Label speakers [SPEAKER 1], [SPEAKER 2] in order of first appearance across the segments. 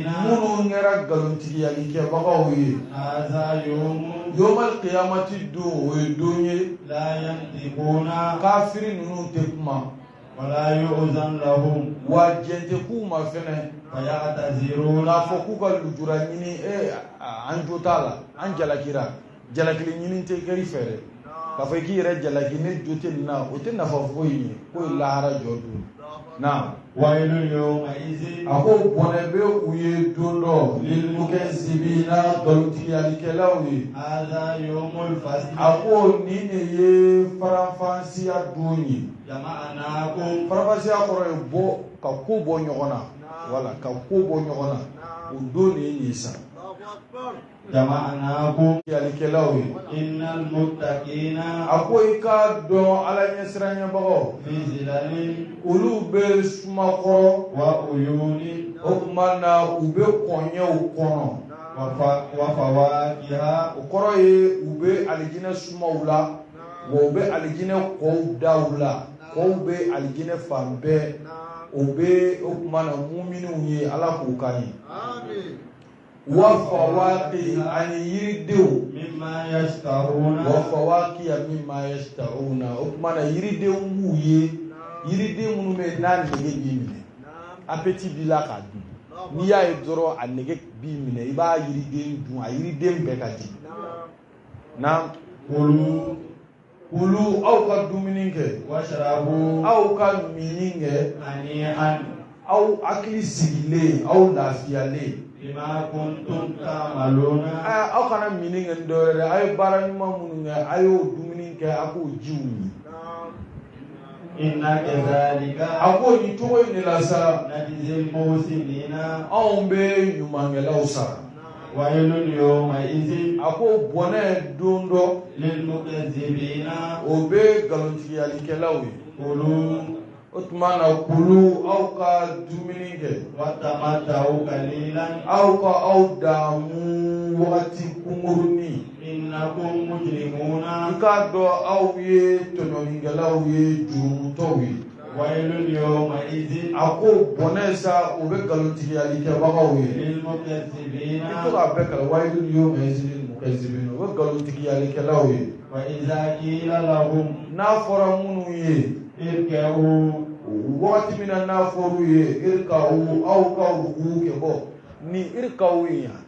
[SPEAKER 1] Minnu kɛra nkalontigiyalikɛbagaw ye, yomal kiyamati don, o ye don ye kafiri ninnu tɛ kuma, wa jɛn tɛ k'u ma fɛnɛ k'a fɔ k'u ka lujura ɲini. E, an jo t'a la, an jalakira. Jalakili ɲini tɛ kɛ i fɛ dɛ, k'a fɔ i k'i yɛrɛ jalaki, ne jo tɛ nin na, o tɛ nafa foyi ɲɛ. K'o ye lahara jɔ don na. A ko bɔnɛ bɛ u ye don dɔ, lilmukazibina, nkalontigiyalikɛlaw ye. A ko nin de ye faranfasiya don ye. Faranfasiya kɔrɔ ye bɔ ka ko bɔ ɲɔgɔn na, wala ka ko bɔ ɲɔgɔn na. O don de ye nin ye sa. Yalikɛlaw ye. A ko i k'a dɔn, Ala ɲɛsiranɲɛbagaw, olu bɛ suma kɔrɔ, o tuma na u bɛ kɔɲɛw kɔnɔ. O kɔrɔ ye u bɛ alijinɛ sumaw la, wa u bɛ alijinɛ kɔw daw la. Kɔw bɛ alijinɛ fan bɛɛ. O bɛ o tuma na muminiw ye, Ala k'o k'an ye. Wa fawaki, ani yiridenw.
[SPEAKER 2] Mimma yashtahuna.
[SPEAKER 1] Wa fawakiya mimma yashtahuna. O tuma na yiridenw b'u ye, yiriden minnu bɛ yen n'a nege b'i minɛ, appétit b'i la k'a dun. N'i y'a ye dɔrɔn a nege b'i minɛ, i b'a yiriden dun, a yiriden bɛɛ ka di na.
[SPEAKER 2] Kulu.
[SPEAKER 1] Kulu, aw ka dumuni kɛ.
[SPEAKER 2] Washrabu.
[SPEAKER 1] Aw ka minni kɛ.
[SPEAKER 2] Hani'an.
[SPEAKER 1] Aw hakili sigilen, aw lafiyalen.
[SPEAKER 2] Bima kuntum ta'maluna.
[SPEAKER 1] Aw kana minni kɛ ni dɔwɛrɛ dɛ, a ye baara ɲuman minnu kɛ, a y'o dumuni kɛ, a k'o jiw min.
[SPEAKER 2] Inna kadhalika.
[SPEAKER 1] A ko nin cogo in de la sa.
[SPEAKER 2] Najzil muhsinina.
[SPEAKER 1] Anw bɛ ɲumankɛlaw sara.
[SPEAKER 2] Wayilun yawma izin.
[SPEAKER 1] A ko bɔnɛ don dɔ.
[SPEAKER 2] Lilmukazzibina.
[SPEAKER 1] O bɛ nkalontigiyalikɛlaw ye.
[SPEAKER 2] Kulu.
[SPEAKER 1] O tuma na kulu, aw ka dumuni kɛ.
[SPEAKER 2] Watamatta'u qalilan.
[SPEAKER 1] Aw ka aw daamu wagati kunkurunin.
[SPEAKER 2] Innakum mujrimuna.
[SPEAKER 1] I k'a dɔn aw ye tɔɲɔnikɛlaw ye, jurumutɔw ye.
[SPEAKER 2] Wayilun yawma izin.
[SPEAKER 1] A ko bɔnɛ sa, o bɛ nkalontigiyalikɛbagaw ye.
[SPEAKER 2] Lilmukazzibina.
[SPEAKER 1] I to k'a bɛɛ kalan, wayilun yawma izin lilmukazzibina, o bɛ nkalontigiyalikɛlaw ye.
[SPEAKER 2] Wa iza qila lahum.
[SPEAKER 1] N'a fɔra minnu ye.
[SPEAKER 2] Irka'u.
[SPEAKER 1] Wagati min na n'a fɔr'u ye irka'u, aw ka ruku kɛ. Bɔ ni irka'u ye yan,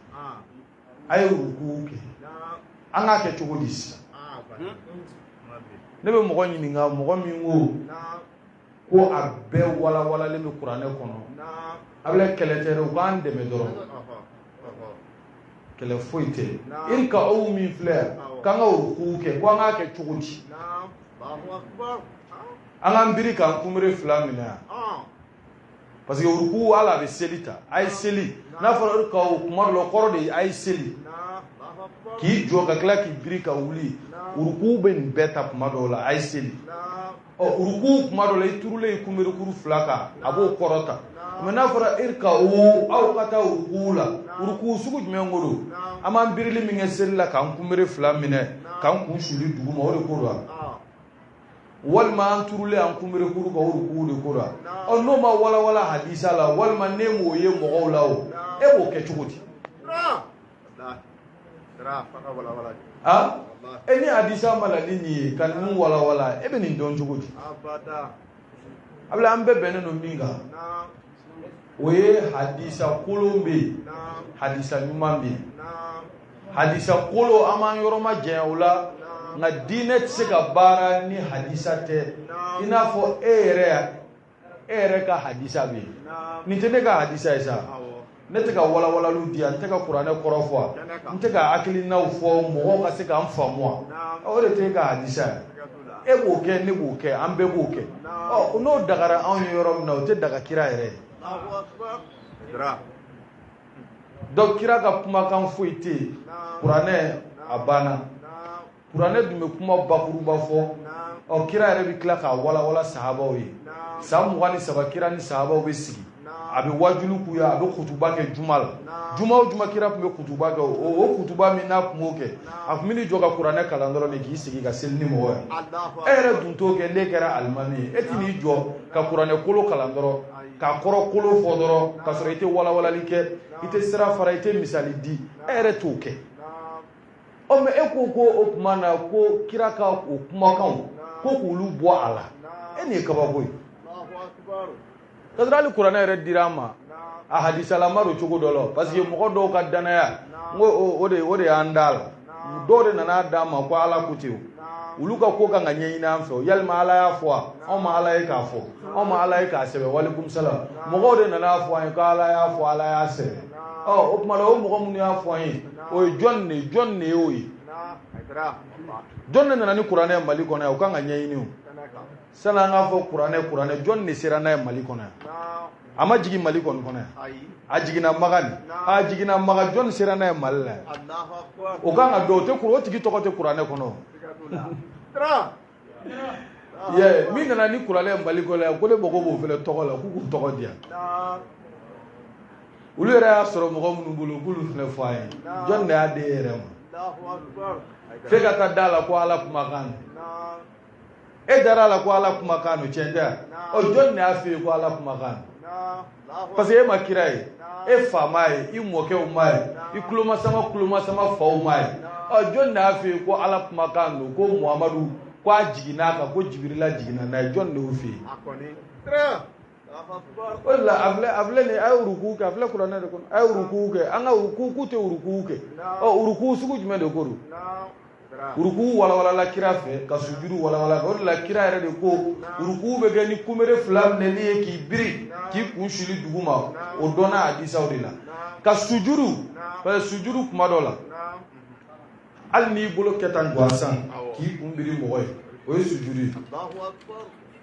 [SPEAKER 1] a ye ruku kɛ. An k'a kɛ cogo di sisan? Ne bɛ mɔgɔ ɲininka, mɔgɔ min ko ko a bɛɛ walawalalen bɛ kuranɛ kɔnɔ. A bɛ kɛlɛ tɛ dɛ, u k'an dɛmɛ dɔrɔn, kɛlɛ foyi tɛ. Irka'u min filɛ yan, k'an ka ruku kɛ, ko an k'a kɛ cogo di? An k'an biri k'an kunbere fila minɛ yan? Parce que ruku, ala bɛ seli ta, a ye seli. N'a fɔra irka'u kuma dɔ la, o kɔrɔ de ye a ye seli, k'i jɔ ka tila k'i biri ka wuli. Ruku bɛ nin bɛɛ ta kuma dɔw la, a ye seli. Ɔ, ruku kuma dɔ la, i turulen i kunberekuru fila kan, a b'o kɔrɔ ta. Mais n'a fɔra irka'u, aw ka taa ruku la, ruku sugu jumɛn ko don? An b'an birili min kɛ seli la, k'an kunbere fila minɛ, k'an kun suli duguma, o de ko don wa? Walima an turulen an kunberekuru kan, o ruku de ko don wa? Ɔ, n'o ma walawala hadisa la, walima ne m'o ye mɔgɔw la, o e b'o kɛ cogo di? A e ni hadisa ma na ni nin ye ka ninnu walawala, e bɛ nin dɔn cogo di? A bila, an bɛɛ bɛnnen don min kan, o ye hadisa kolon bɛ yen, hadisa ɲuman bɛ yen. Hadisa kolon, an b'an yɔrɔ ma janya o la, nka diinɛ tɛ se ka baara ni hadisa tɛ. I n'a fɔ e yɛrɛ, e yɛrɛ ka hadisa bɛ yen. Nin tɛ ne ka hadisa ye sa. Ne tɛ ka walawalaliw di yan, n tɛ ka kuranɛ kɔrɔ fɔ wa, n tɛ ka hakilinaw fɔ mɔgɔw ka se k'an faamu wa, o de tɛ e ka hadisa ye. E b'o kɛ, ne b'o kɛ, an bɛɛ b'o kɛ. Ɔ, n'o dagara anw ye yɔrɔ min na, o tɛ daga kira yɛrɛ ye. Donc kira ka kumakan foyi tɛ yen, kuranɛ a banna. Kuranɛ dun bɛ kuma bakuruba fɔ. Ɔ, kira yɛrɛ bɛ tila k'a walawala sahabaw ye. San 23, kira ni sahabaw bɛ sigi. A bɛ wajulu k'u ye, a bɛ kutuba kɛ juma la. Juma o juma kira tun bɛ kutuba kɛ. O kutuba min n'a tun b'o kɛ, a tun bɛ n'i jɔ ka kuranɛ kalan dɔrɔn de, k'i sigi ka seli ni mɔgɔ ye. E yɛrɛ dun t'o kɛ, n'e kɛra alimami ye, e tɛ n'i jɔ ka kuranɛ kolo kalan dɔrɔn, k'a kɔrɔ kolo fɔ dɔrɔn, k'a sɔrɔ i tɛ walawalali kɛ, i tɛ sira fara, i tɛ misali di, e yɛrɛ t'o kɛ. Ɔ, mais e ko ko o tuma na ko kira ka o kumakanw ko k'olu bɔ a la, e nin ye kabako ye. Ka sɔrɔ hali kuranɛ yɛrɛ dira an ma, a hadisalama don cogo dɔ la, parce que mɔgɔ dɔw ka danaya, n ko o de y'an da la. Dɔw de nana d'an ma ko Ala ko ten. O olu ka ko kan ka ɲɛɲini an fɛ. Yalima Ala y'a fɔ wa? Anw ma Ala ye k'a fɔ, anw ma Ala ye k'a sɛbɛn. Walekum salam. Mɔgɔw de nana fɔ an ye ko Ala y'a fɔ, Ala y'a sɛbɛn. Ɔ, o tuma la, o mɔgɔ minnu y'a fɔ an ye, o ye jɔn de ye? Jɔn de ye o ye? Jɔn de nana ni kuranɛ ye Mali kɔnɔ yan? O kan ka ɲɛɲini. O sani an k'a fɔ kuranɛ, kuranɛ, jɔn de sera n'a ye Mali kɔnɔ yan? A ma jigin Mali kɔni kɔnɔ yan, a jiginna Maga de. A jiginna Maga, jɔn sera n'a ye Mali la yan? O kan ka dɔn. O tɛ, o tigi tɔgɔ tɛ kuranɛ kɔnɔ. Ye min nana ni kuranɛ ye Mali kɔnɔ yan, ko ne mago b'o fɛnɛ tɔgɔ la, k'u k'u tɔgɔ di yan. Olu yɛrɛ y'a sɔrɔ mɔgɔ minnu bolo, k'olu fɛnɛ fɔ an ye, jɔn de y'a di e yɛrɛ ma f'e ka taa da la ko Ala kumakan don? E dara a la ko Ala kumakan don, tiɲɛ tɛ wa? Ɔ, jɔn de y'a f'i ye ko Ala kumakan don? Parce que e ma kira ye, e fa m'a ye, i mɔkɛw m'a ye, i kulomasama kulomasama faw m'a ye. Ɔ, jɔn de y'a f'i ye ko Ala kumakan don, ko Muhamadu ko a jiginna a kan, ko Jibirila jiginna n'a ye? Jɔn de y'o f'i ye? O de la, a filɛ nin ye, a ye uruku kɛ, a filɛ kuranɛ de kɔnɔ, a ye uruku kɛ. An ka uruku k'u tɛ uruku kɛ. Ɔ, uruku sugu jumɛn de ko don? Uruku walawalala kira fɛ, ka sujuru walawala fɛ. O de la, kira yɛrɛ de ko uruku bɛ kɛ ni kunbere fila minɛli ye, k'i biri, k'i kun suli dugu ma. O dɔnna hadisaw de la. Ka sujuru, parce que sujuru kuma dɔ la, hali n'i bolo kɛ tan gansan k'i kun biri mɔgɔ ye, o ye sujuru ye.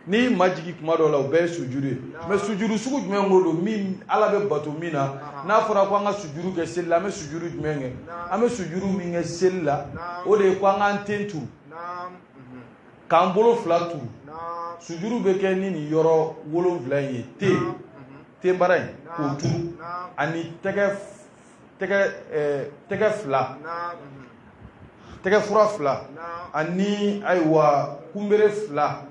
[SPEAKER 1] N'i ma jigin kuma dɔ la, o bɛɛ ye sujuru ye. Mais sujuru sugu jumɛn ko don min Ala bɛ bato min na? N'a fɔra ko an ka sujuru kɛ seli la, an bɛ sujuru jumɛn kɛ? An bɛ sujuru min kɛ seli la, o de ye ko an k'an ten turu, k'an bolo fila turu. Sujuru bɛ kɛ ni nin yɔrɔ 7 in ye: ten, tenbara in k'o turu, ani tɛgɛ fila, tɛgɛ fura fila, ani ayiwa kunbere fila,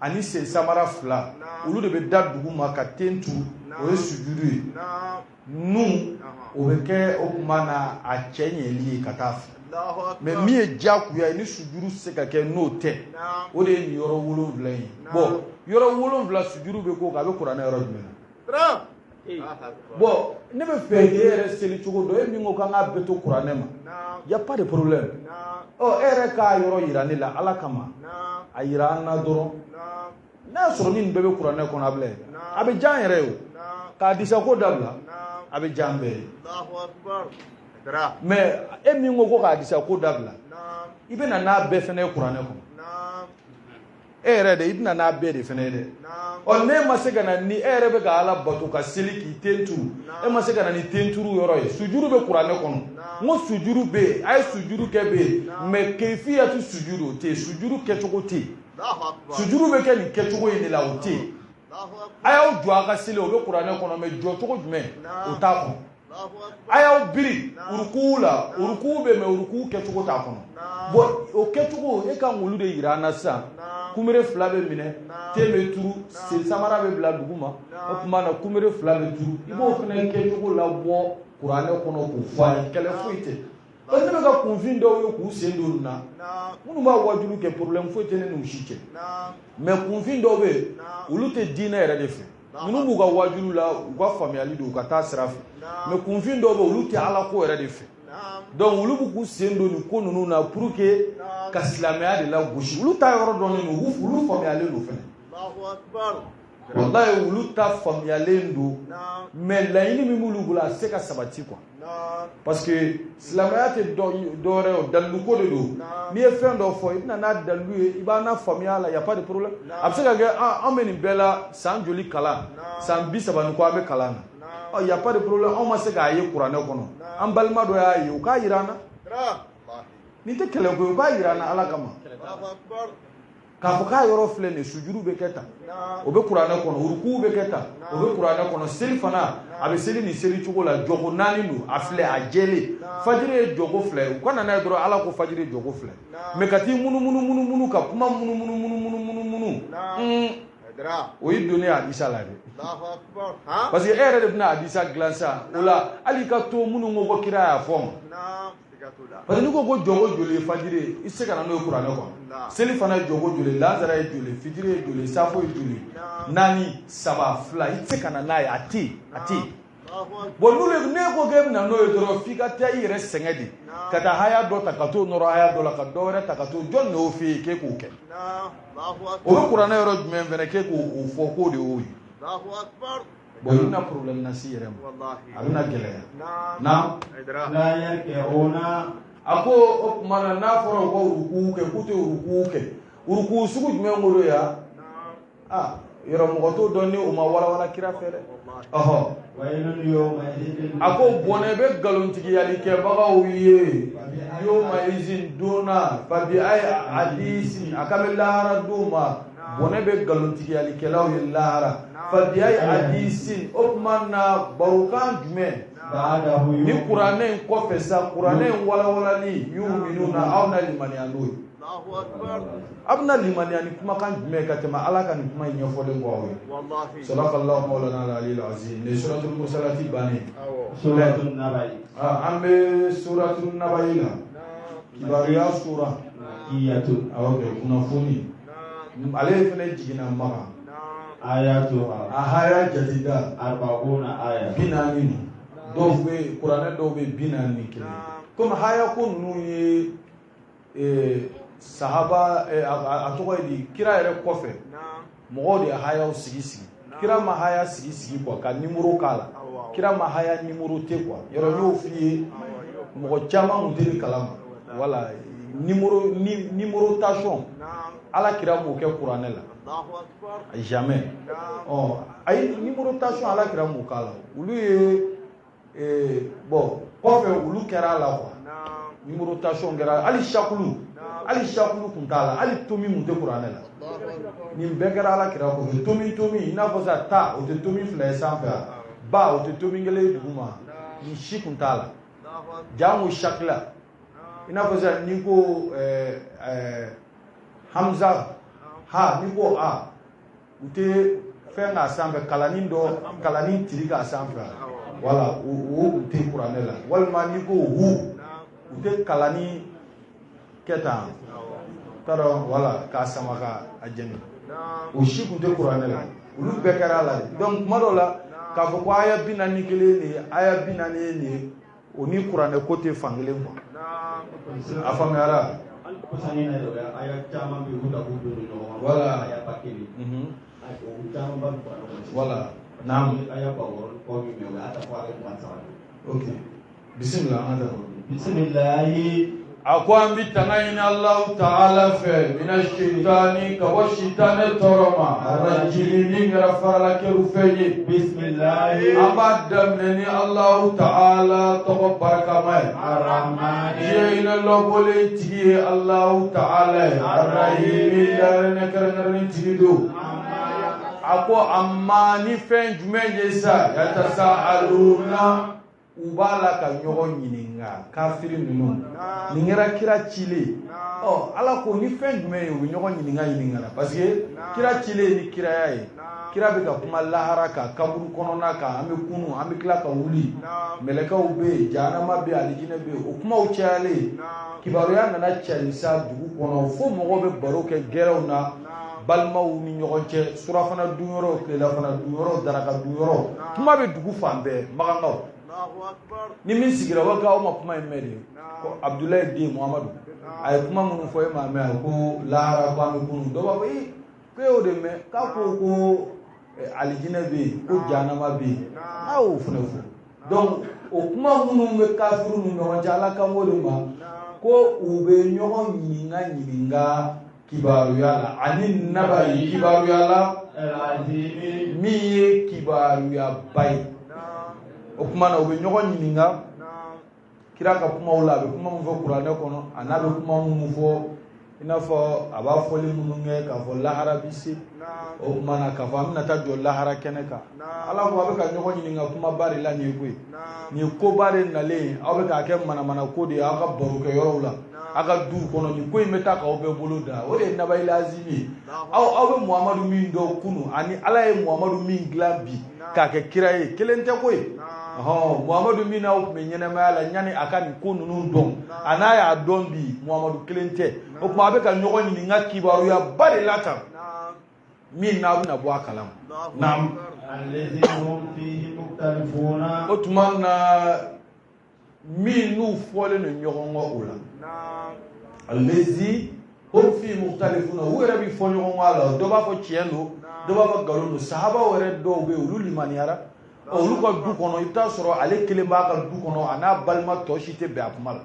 [SPEAKER 1] ani sen samara fila. Olu de bɛ da dugu ma ka ten turu, o ye sujuru ye. Nun, o bɛ kɛ o tuma na a cɛ ɲɛli ye ka taa fɛ. Mais min ye diyagoya ye ni sujuru tɛ se ka kɛ n'o tɛ, o de ye nin yɔrɔ 7 in ye. Bon, yɔrɔ 7 sujuru bɛ k'o kan, a bɛ kuranɛ yɔrɔ jumɛn na? Bon, ne bɛ fɛ k'e yɛrɛ seli cogo dɔn. E min ko k'an k'a bɛɛ to kuranɛ ma, y a pas de problème. Ɔ, e yɛrɛ k'a yɔrɔ yira ne la, Ala kama, a yira an na dɔrɔn. N'a y'a sɔrɔ ni nin bɛɛ bɛ kuranɛ kɔnɔ, a filɛ, a bɛ diya an yɛrɛ ye. O k'a disa ko dabila, a bɛ diya an bɛɛ ye. Mais e min ko ko k'a disa ko dabila, i bɛ na n'a bɛɛ fɛnɛ ye kuranɛ kɔnɔ. E yɛrɛ de, i bɛna n'a bɛɛ de fɛnɛ ye dɛ. Ɔ, ne ma se ka na ni e yɛrɛ bɛ ka Ala bato ka seli k'i ten turu, e ma se ka na ni ten turu yɔrɔ ye. Sujuru bɛ kuranɛ kɔnɔ. N ko sujuru bɛ yen, a ye sujuru kɛ bɛ yen, mais kefiyatu sujuru, o tɛ yen. Sujuru kɛcogo tɛ yen. Sujuru bɛ kɛ nin kɛcogo in de la, o tɛ yen. A y'aw jɔ a ka seli, o bɛ kuranɛ kɔnɔ, mais jɔ cogo jumɛn, o t'a kɔnɔ. A y'aw biri uruku la, uruku bɛ, mais uruku kɛcogo t'a kɔnɔ. Bon, o kɛcogo, e kan k'olu de yira an na sisan. Kunbere fila bɛ minɛ, ten bɛ turu, sen samara bɛ bila dugu ma, o tuma na kunbere fila bɛ turu. I b'o fana kɛcogo labɔ kuranɛ kɔnɔ k'o fɔ an ye. Kɛlɛ foyi tɛ. Parce que ne bɛ ka kunfin dɔw ye k'u sen don nin na, minnu b'a wajulu kɛ, problème foyi tɛ ne n'u si cɛ. Mais kunfin dɔw bɛ yen, olu tɛ diinɛ yɛrɛ de fɛ. Ninnu b'u ka wajulu la, u ka faamuyali don, u ka taa sira fɛ. Mais kunfin dɔw bɛ yen, olu tɛ Ala ko yɛrɛ de fɛ. Donc olu b'u k'u sen don nin ko ninnu na pour que ka silamɛya de lagosi. Olu ta yɔrɔ dɔnnen don, olu faamuyalen don fɛnɛ. Walayi, olu ta faamuyalen don, mais laɲini min b'olu bolo, a tɛ se ka sabati quoi, parce que silamɛya tɛ dɔ wɛrɛ ye, o dalilu ko de don. N'i ye fɛn dɔ fɔ, i bɛna n'a dalilu ye, i b'a n'a faamuya la, y a pas de problème. A bɛ se ka kɛ an bɛ nin bɛɛ la san joli kalan, san 30 ni kɔ an bɛ kalan na. Ɔ, y a pas de problème. Anw ma se k'a ye kuranɛ kɔnɔ, an balima dɔ y'a ye, o k'a yira an na. Nin tɛ kɛlɛ ko ye, o k'a yira an na Ala kama. K'a fɔ k'a yɔrɔ filɛ nin ye, sujuru bɛ kɛ tan, o bɛ kuranɛ kɔnɔ, uruku bɛ kɛ tan, o bɛ kuranɛ kɔnɔ, seli fana a bɛ seli nin seli cogo la, jɔko 4 don, a filɛ a jɛlen. Fajiri ye jɔko 2 ye, u ka na n'a ye dɔrɔn Ala ko fajiri ye jɔko 2 ye, mais ka t'i munumunu munumunu ka kuma munumunu munumunu munumunu, o y'i donnen hadisa la dɛ. Parce que e yɛrɛ de bɛna hadisa dilan sa, o la hali i ka to minnu ko kira y'a fɔ ma. Parce que n'i ko ko jɔko joli ye fajiri ye, i tɛ se ka na n'o ye kuranɛ kɔnɔ. Seli fana ye jɔko joli, lansara ye joli, fitiri ye joli, safo ye joli, 4, 3, 2, i tɛ se ka na n'a ye, a tɛ yen, a tɛ yen. Bon, n'olu n'e ko k'e bɛ na n'o ye dɔrɔn, f'i ka taa i yɛrɛ sɛgɛn de, ka taa haya dɔ ta ka t'o nɔrɔ haya dɔ la, ka dɔ wɛrɛ ta ka t'o, jɔn de y'o f'e ye k'e k'o kɛ? O bɛ kuranɛ yɔrɔ jumɛn fɛnɛ k'e k'o fɔ k'o de y'o ye? Bon, i bɛna problème lase i yɛrɛ ma, a bɛna gɛlɛya. Naam. A ko o tuma na n'a fɔra u ka uruku kɛ, k'u tɛ uruku kɛ, uruku sugu jumɛn ko don ya? Ah, yɔrɔ mɔgɔ t'o dɔn ni o ma walawala kira fɛ dɛ. Ɔhɔ. A ko bɔnɛ bɛ nkalontigiyalikɛbagaw ye yoma izin don na, fabi ayi hadisi, a ka bɛ lahara don ma, bɔnɛ bɛ nkalontigiyalikɛlaw ye lahara. Fabi ayi hadisi, o tuma na barokan jumɛn ni kuranɛ in kɔfɛ sa, kuranɛ in walawalali, yuminuna, aw na limaniya n'o ye. A bɛna limaniya ni kumakan jumɛn ka tɛmɛ Ala ka nin kuma in ɲɛfɔlen kɔ aw ye? Sadakallahu mawlana al-aliyyil azim. Nin ye suratul mursalati bannen. An bɛ suratul nabayi la, kibaruya sura. Awɔ, kɛ kunnafoni. Ale fana jiginna Makan. A haya jateda 40. Dɔw bɛ kuranɛ, dɔw bɛ 41. Komi haya ko ninnu ye sahaba, a tɔgɔ ye di, kira yɛrɛ kɔfɛ mɔgɔw de ye hayaw sigi sigi. Kira ma haya sigi sigi quoi, ka nimoro k'a la. Kira ma haya nimoro tɛ quoi. Yɔrɔ n y'o f'i ye, mɔgɔ caman tun tɛ nin kalama. Voilà, nimoro ni numérotation, Ala kira m'o kɛ kuranɛ la, jamais. Ɔ ayi, numérotation Ala kira m'o k'a la. Olu ye bon, kɔfɛ olu kɛra a la quoi, numérotation kɛra. Hali sakulu, hali sakulu kun t'a la, hali tomi mun tɛ kuranɛ la. Nin bɛɛ kɛra Ala kira kɔfɛ. Tomi tomi, i n'a fɔ sa ta, o tɛ tomi 2 ye sanfɛ, ba o tɛ tomi 1 ye duguma, nin si kun t'a la. Jango sakila, i n'a fɔ sa n'i ko Hamza ha, n'i ko a, u tɛ fɛn k'a sanfɛ, kalanin dɔ, kalanin tiri k'a sanfɛ, wala o kun tɛ kuranɛ la. Walima n'i ko hu, u tɛ kalanin kɛ tan, t'a dɔn, wala k'a sama ka a jɛngɛ, o si kun tɛ kuranɛ la. Olu bɛɛ kɛra a la de. Donc kuma dɔw la, k'a fɔ ko aya 41 ye nin ye, aya 40 ye nin ye, o ni kuranɛ ko tɛ fan kelen quoi. A faamuyara? Voilà. Voilà. Naam. Ok. Bismillah, an ka taa.
[SPEAKER 2] Bismillahi.
[SPEAKER 1] A ko an bɛ tanga ɲini Alahu taala fɛ, mina sitani, ka bɔ sitanɛ tɔɔrɔ ma, arajimi, min kɛra faralakɛru fɛn ye.
[SPEAKER 2] Bismillahi.
[SPEAKER 1] An b'a daminɛ ni Alahu taala tɔgɔ barikama ye.
[SPEAKER 2] Arrahmani.
[SPEAKER 1] Diɲɛ hinɛ lɔbɔlen tigi ye Alahu taala ye. Arahimi, darinɛ kɛrɛnkɛrɛnnen tigi don. A ko amma ni fɛn jumɛn ye sa, yatasaaluna, u b'a la ka ɲɔgɔn ɲininka, kafiri ninnu. Nin kɛra kira cilen. Ɔ Ala ko ni fɛn jumɛn ye u bɛ ɲɔgɔn ɲininka ɲininka la, parce que kira cilen ni kiraya ye. Kira bɛ ka kuma lahara kan, kaburu kɔnɔna kan, an bɛ kunu, an bɛ tila ka wuli, mɛlɛkɛw bɛ yen, jahanama bɛ yen, alijinɛ bɛ yen. O kumaw cayalen, kibaruya nana cari sa dugu kɔnɔ, fo mɔgɔw bɛ baro kɛ gɛrɛw na, balimaw ni ɲɔgɔn cɛ, surafana dunyɔrɔ, tilelafana dunyɔrɔ, daraka dunyɔrɔ, kuma bɛ dugu fan bɛɛ. Makankaw ni min sigira, o b'a k'aw ma kuma in mɛn de, ko Abudulayi den Muhamadu a ye kuma minnu fɔ e m'a mɛn, a ko lahara ko an bɛ kunu. Dɔw b'a fɔ ee, ko e y'o de mɛn, k'a ko ko alijinɛ bɛ yen, ko jahanama bɛ yen, n'a y'o fana fɔ. Donc o kuma minnu bɛ kafiriw ni ɲɔgɔn cɛ, Ala kan b'o de ma, ko u bɛ ɲɔgɔn ɲininka ɲininka kibaruya la, ani nabayi kibaruya la, min ye kibaruyaba ye. O kuma na, u bɛ ɲɔgɔn ɲininka kira ka kumaw la, a bɛ kuma min fɔ kuranɛ kɔnɔ, a n'a bɛ kuma minnu fɔ I n'a fɔ a b'a fɔli minnu kɛ k'a fɔ lahara bi se, o tuma na k'a fɔ an bɛna taa jɔ lahara kɛnɛ kan. Ala ko a bɛ ka ɲɔgɔn ɲininka kumaba de la nin ye koyi, nin ye koba de nalen, aw bɛ k'a kɛ manamana ko de ye aw ka barokɛyɔrɔw la, aw ka duw kɔnɔ, nin ko in bɛ taa k'aw bɛɛ bolo da. O de ye nabayil azimi ye. Aw bɛ Muhamadu min dɔn kunu ani Ala ye Muhamadu min dilan bi k'a kɛ kira ye, kelen tɛ koyi. Muhamadu min n'aw tun bɛ ɲɛnɛmaya la yanni a ka nin ko ninnu dɔn, a n'a y'a dɔn bi, Muhamadu kelen tɛ. O tuma a bɛ ka ɲɔgɔn ɲininka kibaruyaba de la tan min n'a bɛna bɔ a kalama. Naam. O tuma na min n'u fɔlen don ɲɔgɔn kɔ o la, allazi hum fi mukhtalifuna, u yɛrɛ bɛ fɔ ɲɔgɔn kɔ a la, dɔ b'a fɔ tiɲɛ don, dɔ b'a fɔ nkalon don. Sahabaw yɛrɛ dɔw bɛ yen, olu limaniyara, olu ka du kɔnɔ i bɛ taa sɔrɔ ale kelen b'a ka du kɔnɔ, a n'a balima tɔ si tɛ bɛn a kuma la.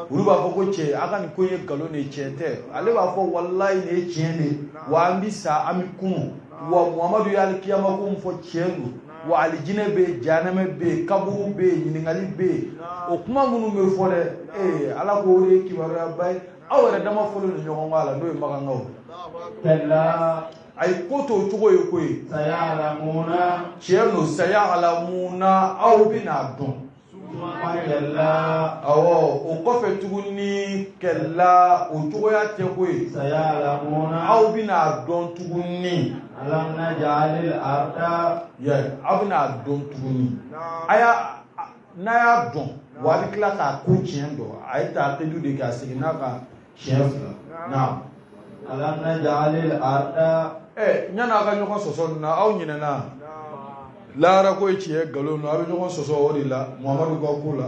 [SPEAKER 1] Olu b'a fɔ ko cɛ, a ka nin ko in ye nkalon de ye, tiɲɛ tɛ. Ale b'a fɔ walayi nin ye tiɲɛ de ye, wa an bi sa, an bi kunu, wa Muhamadu ye alikiyama ko min fɔ tiɲɛ don, wa alijinɛ bɛ yen, jahanamɛ bɛ yen, kaburu bɛ yen, ɲininkali bɛ yen. O kuma minnu bɛ fɔ dɛ, ee Ala ko o de ye kibaruyaba ye. Aw yɛrɛ dama fɔlen don ɲɔgɔn kɔ a la, n'o ye makankaw. Ayi, ko t'o cogo ye koyi. Tiɲɛ don, sayalamuna, aw bɛna dɔn. Awɔ, o kɔfɛ tuguni kɛla o cogoya tɛ koyi. Aw bɛna dɔn tuguni. Aw bɛna dɔn tuguni. A y'a n'a y'a dɔn, wa a bɛ tila k'a ko tiɲɛ dɔn. A ye taakidu de kɛ, a seginna ka tiɲɛ fila. Naam. Ɛ yanni aw ka ɲɔgɔn sɔsɔ nin na, aw ɲinɛna lahara ko ye tiɲɛ nkalon don, aw bɛ ɲɔgɔn sɔsɔ o de la Muhamadu ka ko la.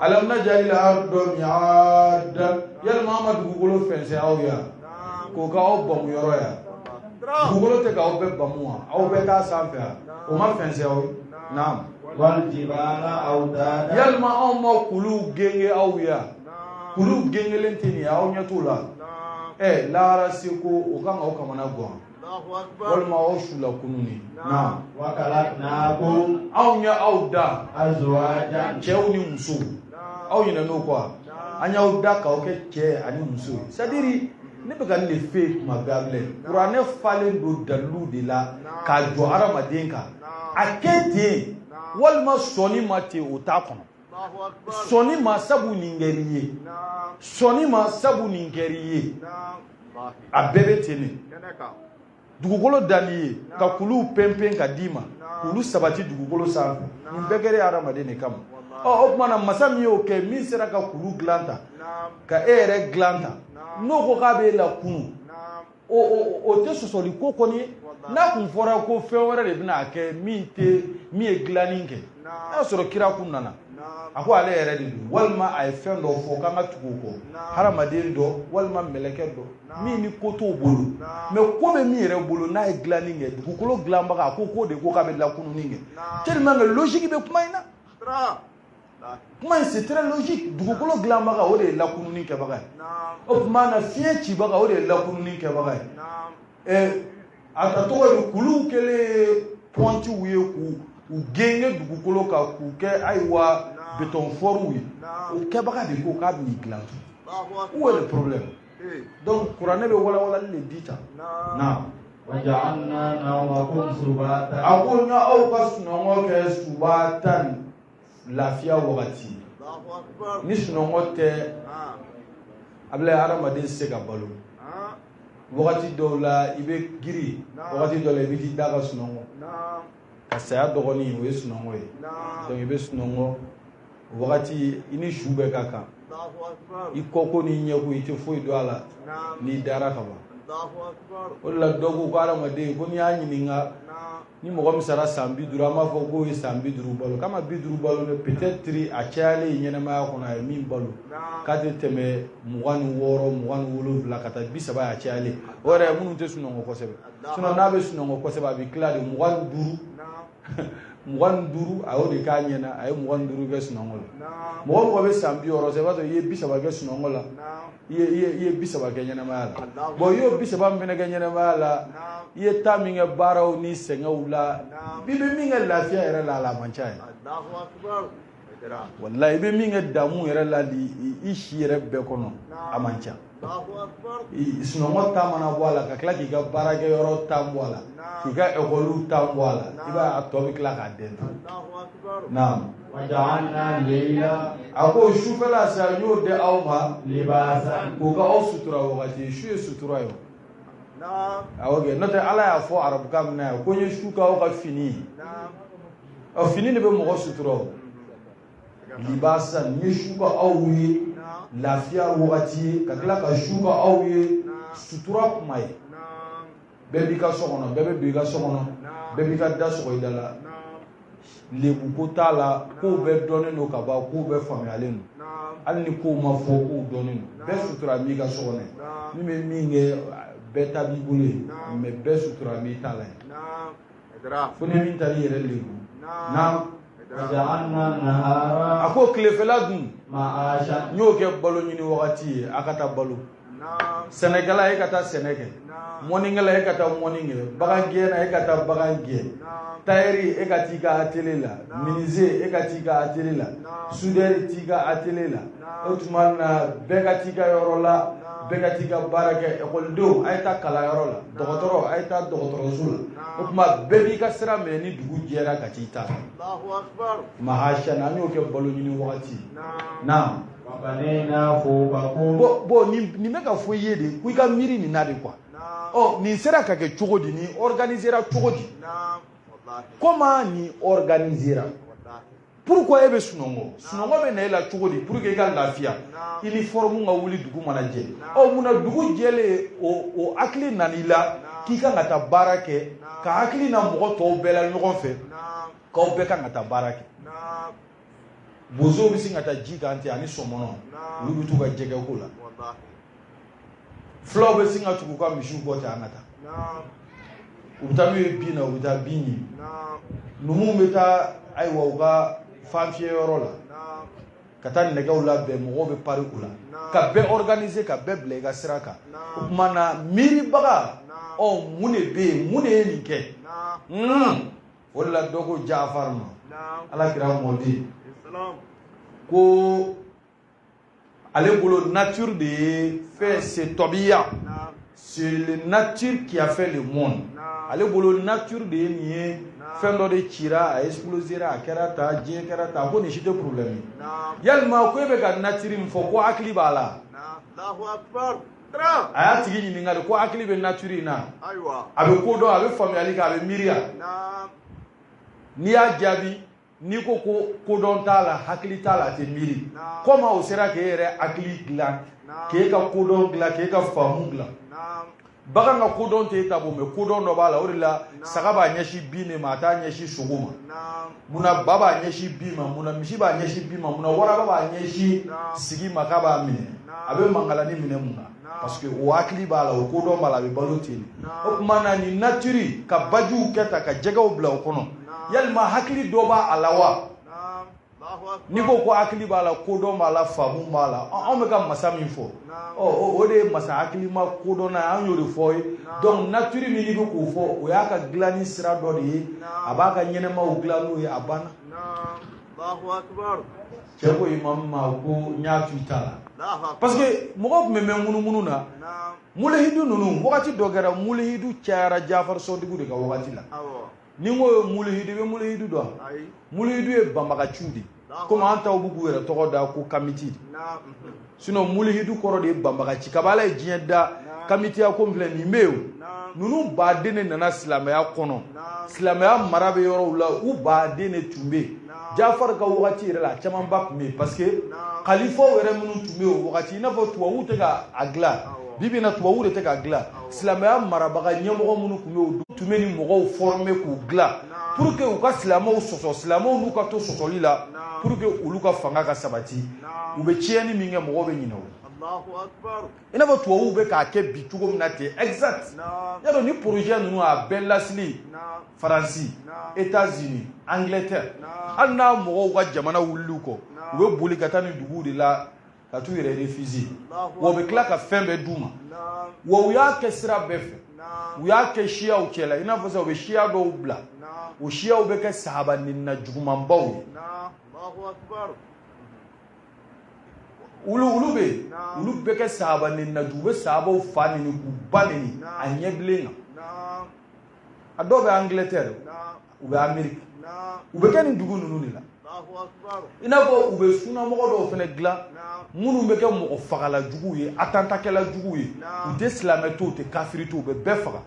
[SPEAKER 1] Alam najalil arda mi'adan, yalima an ma dugukolo fɛnsɛn aw ya k'o k'aw bamu yɔrɔ ya? Dugukolo tɛ k'aw bɛɛ bamu wa? Aw bɛɛ t'a sanfɛ wa? O ma fɛnsɛn aw ye? Naam. Yalima anw ma kuluw genge aw ya? Kuluw gengelen tɛ nin ye, aw ɲɛ t'o la? Ɛ lahara seko o kan k'aw kamana gan, walima aw su la kununi. Naam. Anw ye aw da cɛw ni musow, aw ɲinɛn'o kɔ wa? An y'aw da k'aw kɛ cɛ ani muso ye. C'est à dire ne bɛ ka nin de f'e ye tuma bɛɛ, a filɛ, kuranɛ falen don dalilu de la k'a jɔ hadamaden kan. A kɛ ten walima sɔnni ma ten, o t'a kɔnɔ. Sɔnni ma sabu nin kɛr'i ye, sɔnni ma sabu nin kɛr'i ye, a bɛɛ bɛ ten de. Dugukolo danni ye ka kuluw pɛnpɛn ka d'i ma, k'olu sabati dugukolo sanfɛ, nin bɛɛ kɛra hadamaden de kama. Ɔ o tuma na masa min y'o kɛ, min sera ka kulu dilan tan, ka e yɛrɛ dilan tan, n'o ko k'a b'e lakunu, o tɛ sɔsɔli ko kɔni ye. N'a kun fɔra ko fɛn wɛrɛ de bɛna kɛ min tɛ min ye dilanni kɛ, n'a y'a sɔrɔ kira kun nana a ko ale yɛrɛ de don, walima a ye fɛn dɔ fɔ k'an ka tugu o kɔ, hadamaden dɔ walima mɛlɛkɛ dɔ min ni ko t'o bolo, mais ko bɛ min yɛrɛ bolo n'a ye dilanni kɛ, dugukolo dilanbaga a ko k'o de ko k'a bɛ lakununi kɛ. Tellement que logique bɛ kuma in na, kuma in c'est très logique. Dugukolo dilanbaga o de ye lakununi kɛbaga ye, o tuma na fiɲɛ cibaga o de ye lakununi kɛbaga ye. Ɛ a tɔgɔ ye kuluw kɛlen ye pɔntiw ye k'u u genge dugukolo kan k'u kɛ ayiwa béton fɔriw ye, o kɛbaga de ko k'a bɛ nin dilan. Où est le problème? Donc kuranɛ bɛ walawalali de di tan. Naam. A ko n y'aw ka sunɔgɔ kɛ subatan, lafiya wagati. Ni sunɔgɔ tɛ, a bɛ hadamaden tɛ se ka balo. Wagati dɔw la i bɛ giri, wagati dɔw la i bɛ t'i da ka sunɔgɔ. Ka saya dɔgɔnin o ye sunɔgɔ ye. Donc i bɛ sunɔgɔ wagati i ni su bɛɛ ka kan, i kɔko n'i ɲɛko i tɛ foyi dɔn a la n'i dara ka ban. O de la dɔ ko ko hadamaden ko n'i y'a ɲininka ni mɔgɔ min sara san 50, an b'a fɔ k'o ye san 50 balo, k'a ma 50 balo dɛ, peut-être a cayalen ɲɛnɛmaya kɔnɔ a ye min balo k'a tɛ tɛmɛ 26, 27 ka taa 30 a cayalen. O yɛrɛ minnu tɛ sunɔgɔ kosɛbɛ, sinon n'a bɛ sunɔgɔ kosɛbɛ a bɛ tila de 25, 25 a y'o de k'a ɲɛna, a ye 25 kɛ sunɔgɔ la. Mɔgɔ mɔgɔ bɛ san 60 sɔrɔ, i b'a sɔrɔ i ye 30 kɛ sunɔgɔ la, i ye 30 kɛ ɲɛnɛmaya la. Bon, i y'o 30 min fana kɛ ɲɛnɛmaya la, i ye taa min kɛ baaraw ni sɛgɛnw la, i bɛ min kɛ lafiya yɛrɛ la, a la man ca ye. Walayi, i bɛ min kɛ damu yɛrɛ la i si yɛrɛ bɛɛ kɔnɔ, a man ca. Sunɔgɔ ta mana bɔ a la, ka tila k'i ka baarakɛyɔrɔ ta bɔ a la, k'i ka ekɔliw ta bɔ a la, i b'a a tɔ bɛ tila k'a dɛn. Naam. A ko sufɛla sa, n y'o di aw ma k'o ka aw sutura wagati. Su ye sutura ye o. Awɔ kɛ, n'o tɛ Ala y'a fɔ arabukan min na yan ko n ye su k'aw ka fini ye. Ɔ, fini de bɛ mɔgɔ sutura o. Libasa, n ye su ka aw ye lafiya wagati ye, ka tila ka su ka aw ye sutura kuma ye. Bɛɛ b'i ka so kɔnɔ, bɛɛ bɛ don i ka so kɔnɔ, bɛɛ b'i ka da sɔgɔ i da la. Lebuko t'a la, kow bɛɛ dɔnnen don ka ban, kow bɛɛ faamuyalen don. Hali ni kow ma fɔ, kow dɔnnen don. Bɛɛ sutura b'i ka so kɔnɔ yen. Min bɛ min kɛ, bɛɛ ta b'i bolo yen, mais bɛɛ sutura b'i ta la yen. Fo ni min taar'i yɛrɛ lebu. Naam. A ko tilefɛla dun, n y'o kɛ balo ɲini wagati ye, a ka taa balo. Sɛnɛkɛla, e ka taa sɛnɛ kɛ. Mɔnikɛla, e ka taa mɔni kɛ. Bagan gɛnna, e ka taa bagan gɛn. Tayɛri, e ka t'i ka atelier la. Menuisier, e ka t'i ka atelier la. Soudeur, t'i ka atelier la. O tuma na, bɛɛ ka t'i ka yɔrɔ la, bɛɛ ka t'i ka baara kɛ. Ekɔlidenw, a ye taa kalanyɔrɔ la. Dɔgɔtɔrɔ, a ye taa dɔgɔtɔrɔso la. O tuma, bɛɛ b'i ka sira minɛ ni dugu jɛra ka t'i ta la. Mahasa, an y'o kɛ balo ɲini wagati. Naam. Bon, nin bɛ ka fɔ i ye de ko i ka miiri nin na de quoi. Ɔ, nin sera ka kɛ cogo di? Nin organisera cogo di? Comment nin organisera? Pourquoi e bɛ sunɔgɔ? Sunɔgɔ bɛ na e la cogo di pour que i ka lafiya? Uniforme ka wuli, dugu mana jɛ. Ɔ, munna dugu jɛlen, o hakili nana i la k'i kan ka taa baara kɛ, ka hakili na mɔgɔ tɔw bɛɛ la ɲɔgɔn fɛ, k'aw bɛɛ kan ka taa baara kɛ? Bozow bɛ sin ka taa ji kan ten ani sɔmɔnɔ, olu bɛ t'u ka jɛgɛko la. Fulaw bɛ sin ka tugu u ka misiw kɔ ten, an ka taa. U bɛ taa n'u ye bin na, u bɛ taa bin ɲini. Numuw bɛ taa, ayiwa, u ka fanfiyɛyɔrɔ la ka taa nɛgɛw labɛn, mɔgɔw bɛ pari u la, ka bɛɛ organiser, ka bɛɛ bila i ka sira kan. O tuma na, miiribaga, ɔ, mun de bɛ yen? Mun de ye nin kɛ? O de la, dɔ ko Jaafar ma, Ala kira mɔden, ko ale bolo nature de ye fɛn, c'est tɔbiya, c'est la nature qui a fait le monde. Ale bolo nature de ye nin ye, fɛn dɔ de cira, a explosera, a kɛra ta, diɲɛ kɛra ta. Ko nin si tɛ problème ye. Yalima ko e bɛ ka nature min fɔ, ko hakili b'a la? A y'a tigi ɲininka de ko hakili bɛ nature in na, a bɛ ko dɔn, a bɛ faamuyali kɛ, a bɛ miiriya. N'i y'a jaabi, n'i ko ko kodɔn t'a la, hakili t'a la, a tɛ miiri, comment o sera k'e yɛrɛ hakili dilan, k'e ka kodɔn dilan, k'e ka faamu dilan? Bagan ka kodɔn t'e ta bɔ, mais kodɔn dɔ b'a la. O de la, saga b'a ɲɛsin bin de ma, a t'a ɲɛsin sogo ma. Munna ba b'a ɲɛsin bin ma? Munna misi b'a ɲɛsin bin ma? Munna waraba b'a ɲɛsin sigi ma k'a b'a minɛ? A bɛ mankalani minɛ mun na? Parce que o hakili b'a la, o kodɔn b'a la, a bɛ balo ten de. O tuma na, nin nature ka bajiw kɛ tan, ka jɛgɛw bila o kɔnɔ, yalima hakili dɔ b'a la wa? N'i ko ko hakili b'a la, kodɔn b'a la, faamu b'a la, anw bɛ ka masa min fɔ, ɔ, o de ye masa hakilima kodɔnna ye, an y'o de fɔ ye. Donc nature min n'i bɛ k'o fɔ, o y'a ka dilanni sira dɔ de ye, a b'a ka ɲɛnɛmaw dilan n'o ye, a banna. Cɛ ko imamu ma ko n y'a to i ta la, parce que mɔgɔw tun bɛ mɛn munumunu na. Mulehidu ninnu, wagati dɔ kɛra, mulehidu cayara Jafar Sɔdiku de ka wagati la. Ni n ko mulehidu, i bɛ mulehidu dɔn? Mulehidu ye banbagaciw de, komi an taw b'u k'u yɛrɛ tɔgɔ da ko kamiti. Sinon mulehidu kɔrɔ de ye banbagaci. Kaba Ala ye diɲɛ da, kamitiya ko filɛ nin bɛ yen o. Ninnu baden de nana silamɛya kɔnɔ. Silamɛya mara bɛ yɔrɔw la, u baden de tun bɛ yen. Jafar ka wagati yɛrɛ la, a camanba tun bɛ yen, parce que kalifaw yɛrɛ minnu tun bɛ yen o wagati, i n'a fɔ tubabuw tɛ ka a dilan bi bi in na, tubabuw de tɛ k'a dilan. Silamɛya marabaga ɲɛmɔgɔ minnu tun bɛ yen, o tun bɛ nin mɔgɔw former k'u dilan pour que u ka silamɛw sɔsɔ, silamɛw n'u ka to sɔsɔli la, pour que olu ka fanga ka sabati. U bɛ tiɲɛni min kɛ, mɔgɔw bɛ ɲinɛ o. I n'a fɔ tubabuw bɛ k'a kɛ bi cogo min na ten, exact. Y'a dɔn, ni projet ninnu a bɛɛ lasili Faransi, États-Unis, Angleterre, hali n'a mɔgɔw ka jamana wulil'u kɔ, u bɛ boli ka taa nin duguw de la ka t'u yɛrɛ réfugier. Wa u bɛ tila ka fɛn bɛɛ d'u ma. Wa u y'a kɛ sira bɛɛ fɛ, u y'a kɛ siyaw cɛla, i n'a fɔ sisan u bɛ siya dɔw bila, o siyaw bɛ kɛ sahaba nina jugumanbaw ye. Olu bɛ yen, olu bɛ kɛ sahaba nenina jugu, u bɛ sahabaw fa neni k'u ba neni a ɲɛbilen kan. A dɔw bɛ Angleterre, u bɛ Amérique, u bɛ kɛ nin dugu ninnu de la. I n'a fɔ u bɛ sunamɔgɔ dɔw fana dilan minnu bɛ kɛ mɔgɔ fagala juguw ye, atantakɛla juguw ye, u tɛ silamɛ to, u tɛ kafiri to, u bɛ bɛɛ faga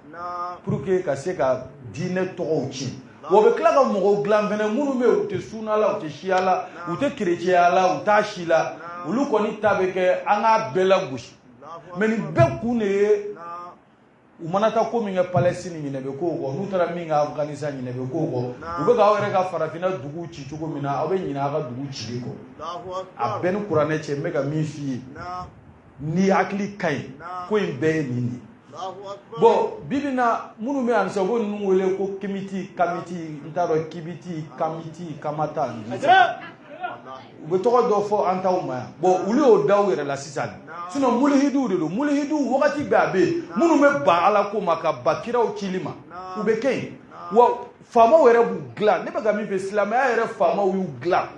[SPEAKER 1] pour que ka se ka diinɛ tɔgɔw tiɲɛ. Wa u bɛ tila ka mɔgɔw dilan fana minnu bɛ yen, u tɛ suna la, u tɛ siya la, u tɛ kerecɛnya la, u t'a si la, olu kɔni ta bɛ kɛ an k'a bɛɛ lagosi. Mais nin bɛɛ kun de ye, u mana taa ko min kɛ Palestine, ɲinɛ bɛ k'o kɔ, n'u taara min kɛ Afghanistan, ɲinɛ bɛ k'o kɔ. U bɛ k'aw yɛrɛ ka farafinna dugu ci cogo min na, aw bɛ ɲinɛ aw ka dugu cili kɔ. A bɛɛ ni kuranɛ cɛ, n bɛ ka min f'i ye, n'i hakili ka ɲi, ko in bɛɛ ye nin de ye. Bon, bi bi in na, minnu bɛ yan sisan, u b'o ninnu wele ko kimiti, kamiti, n t'a dɔn, kibiti, kamiti, kamata, u bɛ tɔgɔ dɔ fɔ an t'aw ma yan. Bon, olu y'o da u yɛrɛ la sisan, sinon mulihidiw de don. Mulihidiw wagati bɛɛ a bɛ yen minnu bɛ ban Ala ko ma, ka ban kiraw cili ma, u bɛ kɛ yen. Wa faamaw yɛrɛ b'u dilan. Ne bɛ ka min fɛ, silamɛya yɛrɛ faamaw y'u dilan.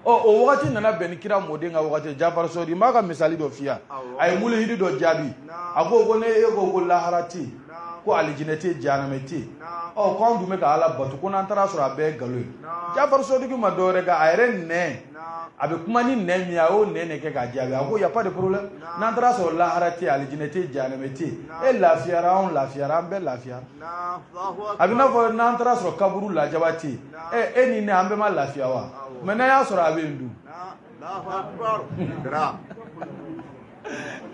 [SPEAKER 1] Ɔ, o wagati nana bɛn ni kira mɔden ka wagati. Jafar Sɔdi, n b'a ka misali dɔ f'i ye. A ye mulihidi dɔ jaabi, a ko ko ne e ko ko lahara tɛ yen, ko alijinɛ tɛ yen, jahanamɛ tɛ yen, ɔ ko anw dun bɛ ka Ala bato, ko n'an taara sɔrɔ a bɛɛ ye nkalon ye. Jafar Sɔdiki ma dɔwɛrɛ kɛ, a yɛrɛ nɛn, a bɛ kuma ni nɛn min ye, a y'o nɛn de kɛ k'a jaabi. A ko y a pas de problème, n'an taara sɔrɔ lahara tɛ yen, alijinɛ tɛ yen, jahanamɛ tɛ yen, e lafiyara, anw lafiyara, an bɛɛ lafiyara. A bɛ n'a fɔ n'an taara sɔrɔ kaburu lajaba tɛ yen, ɛ e ni ne, an bɛɛ ma lafiya wa? Mais n'an y'a sɔrɔ a bɛ yen dun?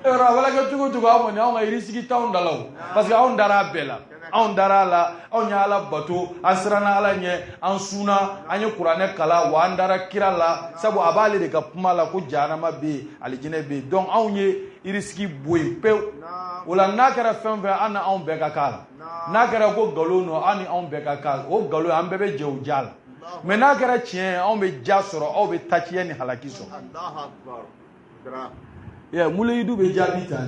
[SPEAKER 1] Yɔrɔ a mana kɛ cogo o cogo, an kɔni anw ka yirisigi t'anw da la o, parce que anw dara a bɛɛ la, anw dara a la, anw ye Ala bato, an siranna Ala ɲɛ, an sunna, an ye kuranɛ kalan, wa an dara kira la, sabu a b'ale de ka kuma la ko jahanama bɛ yen, alijinɛ bɛ yen. Donc anw ye yirisigi bɔ yen pewu. O la, n'a kɛra fɛn fɛn, an ni anw bɛɛ ka k'a la. N'a kɛra ko nkalon don, an ni anw bɛɛ ka k'a la, o nkalon, an bɛɛ bɛ jɛ o ja la. Mais n'a kɛra tiɲɛ ye, anw bɛ ja sɔrɔ, aw bɛ taciyɛ ni halaki sɔrɔ. Ya mulihidu bɛ jaabi ta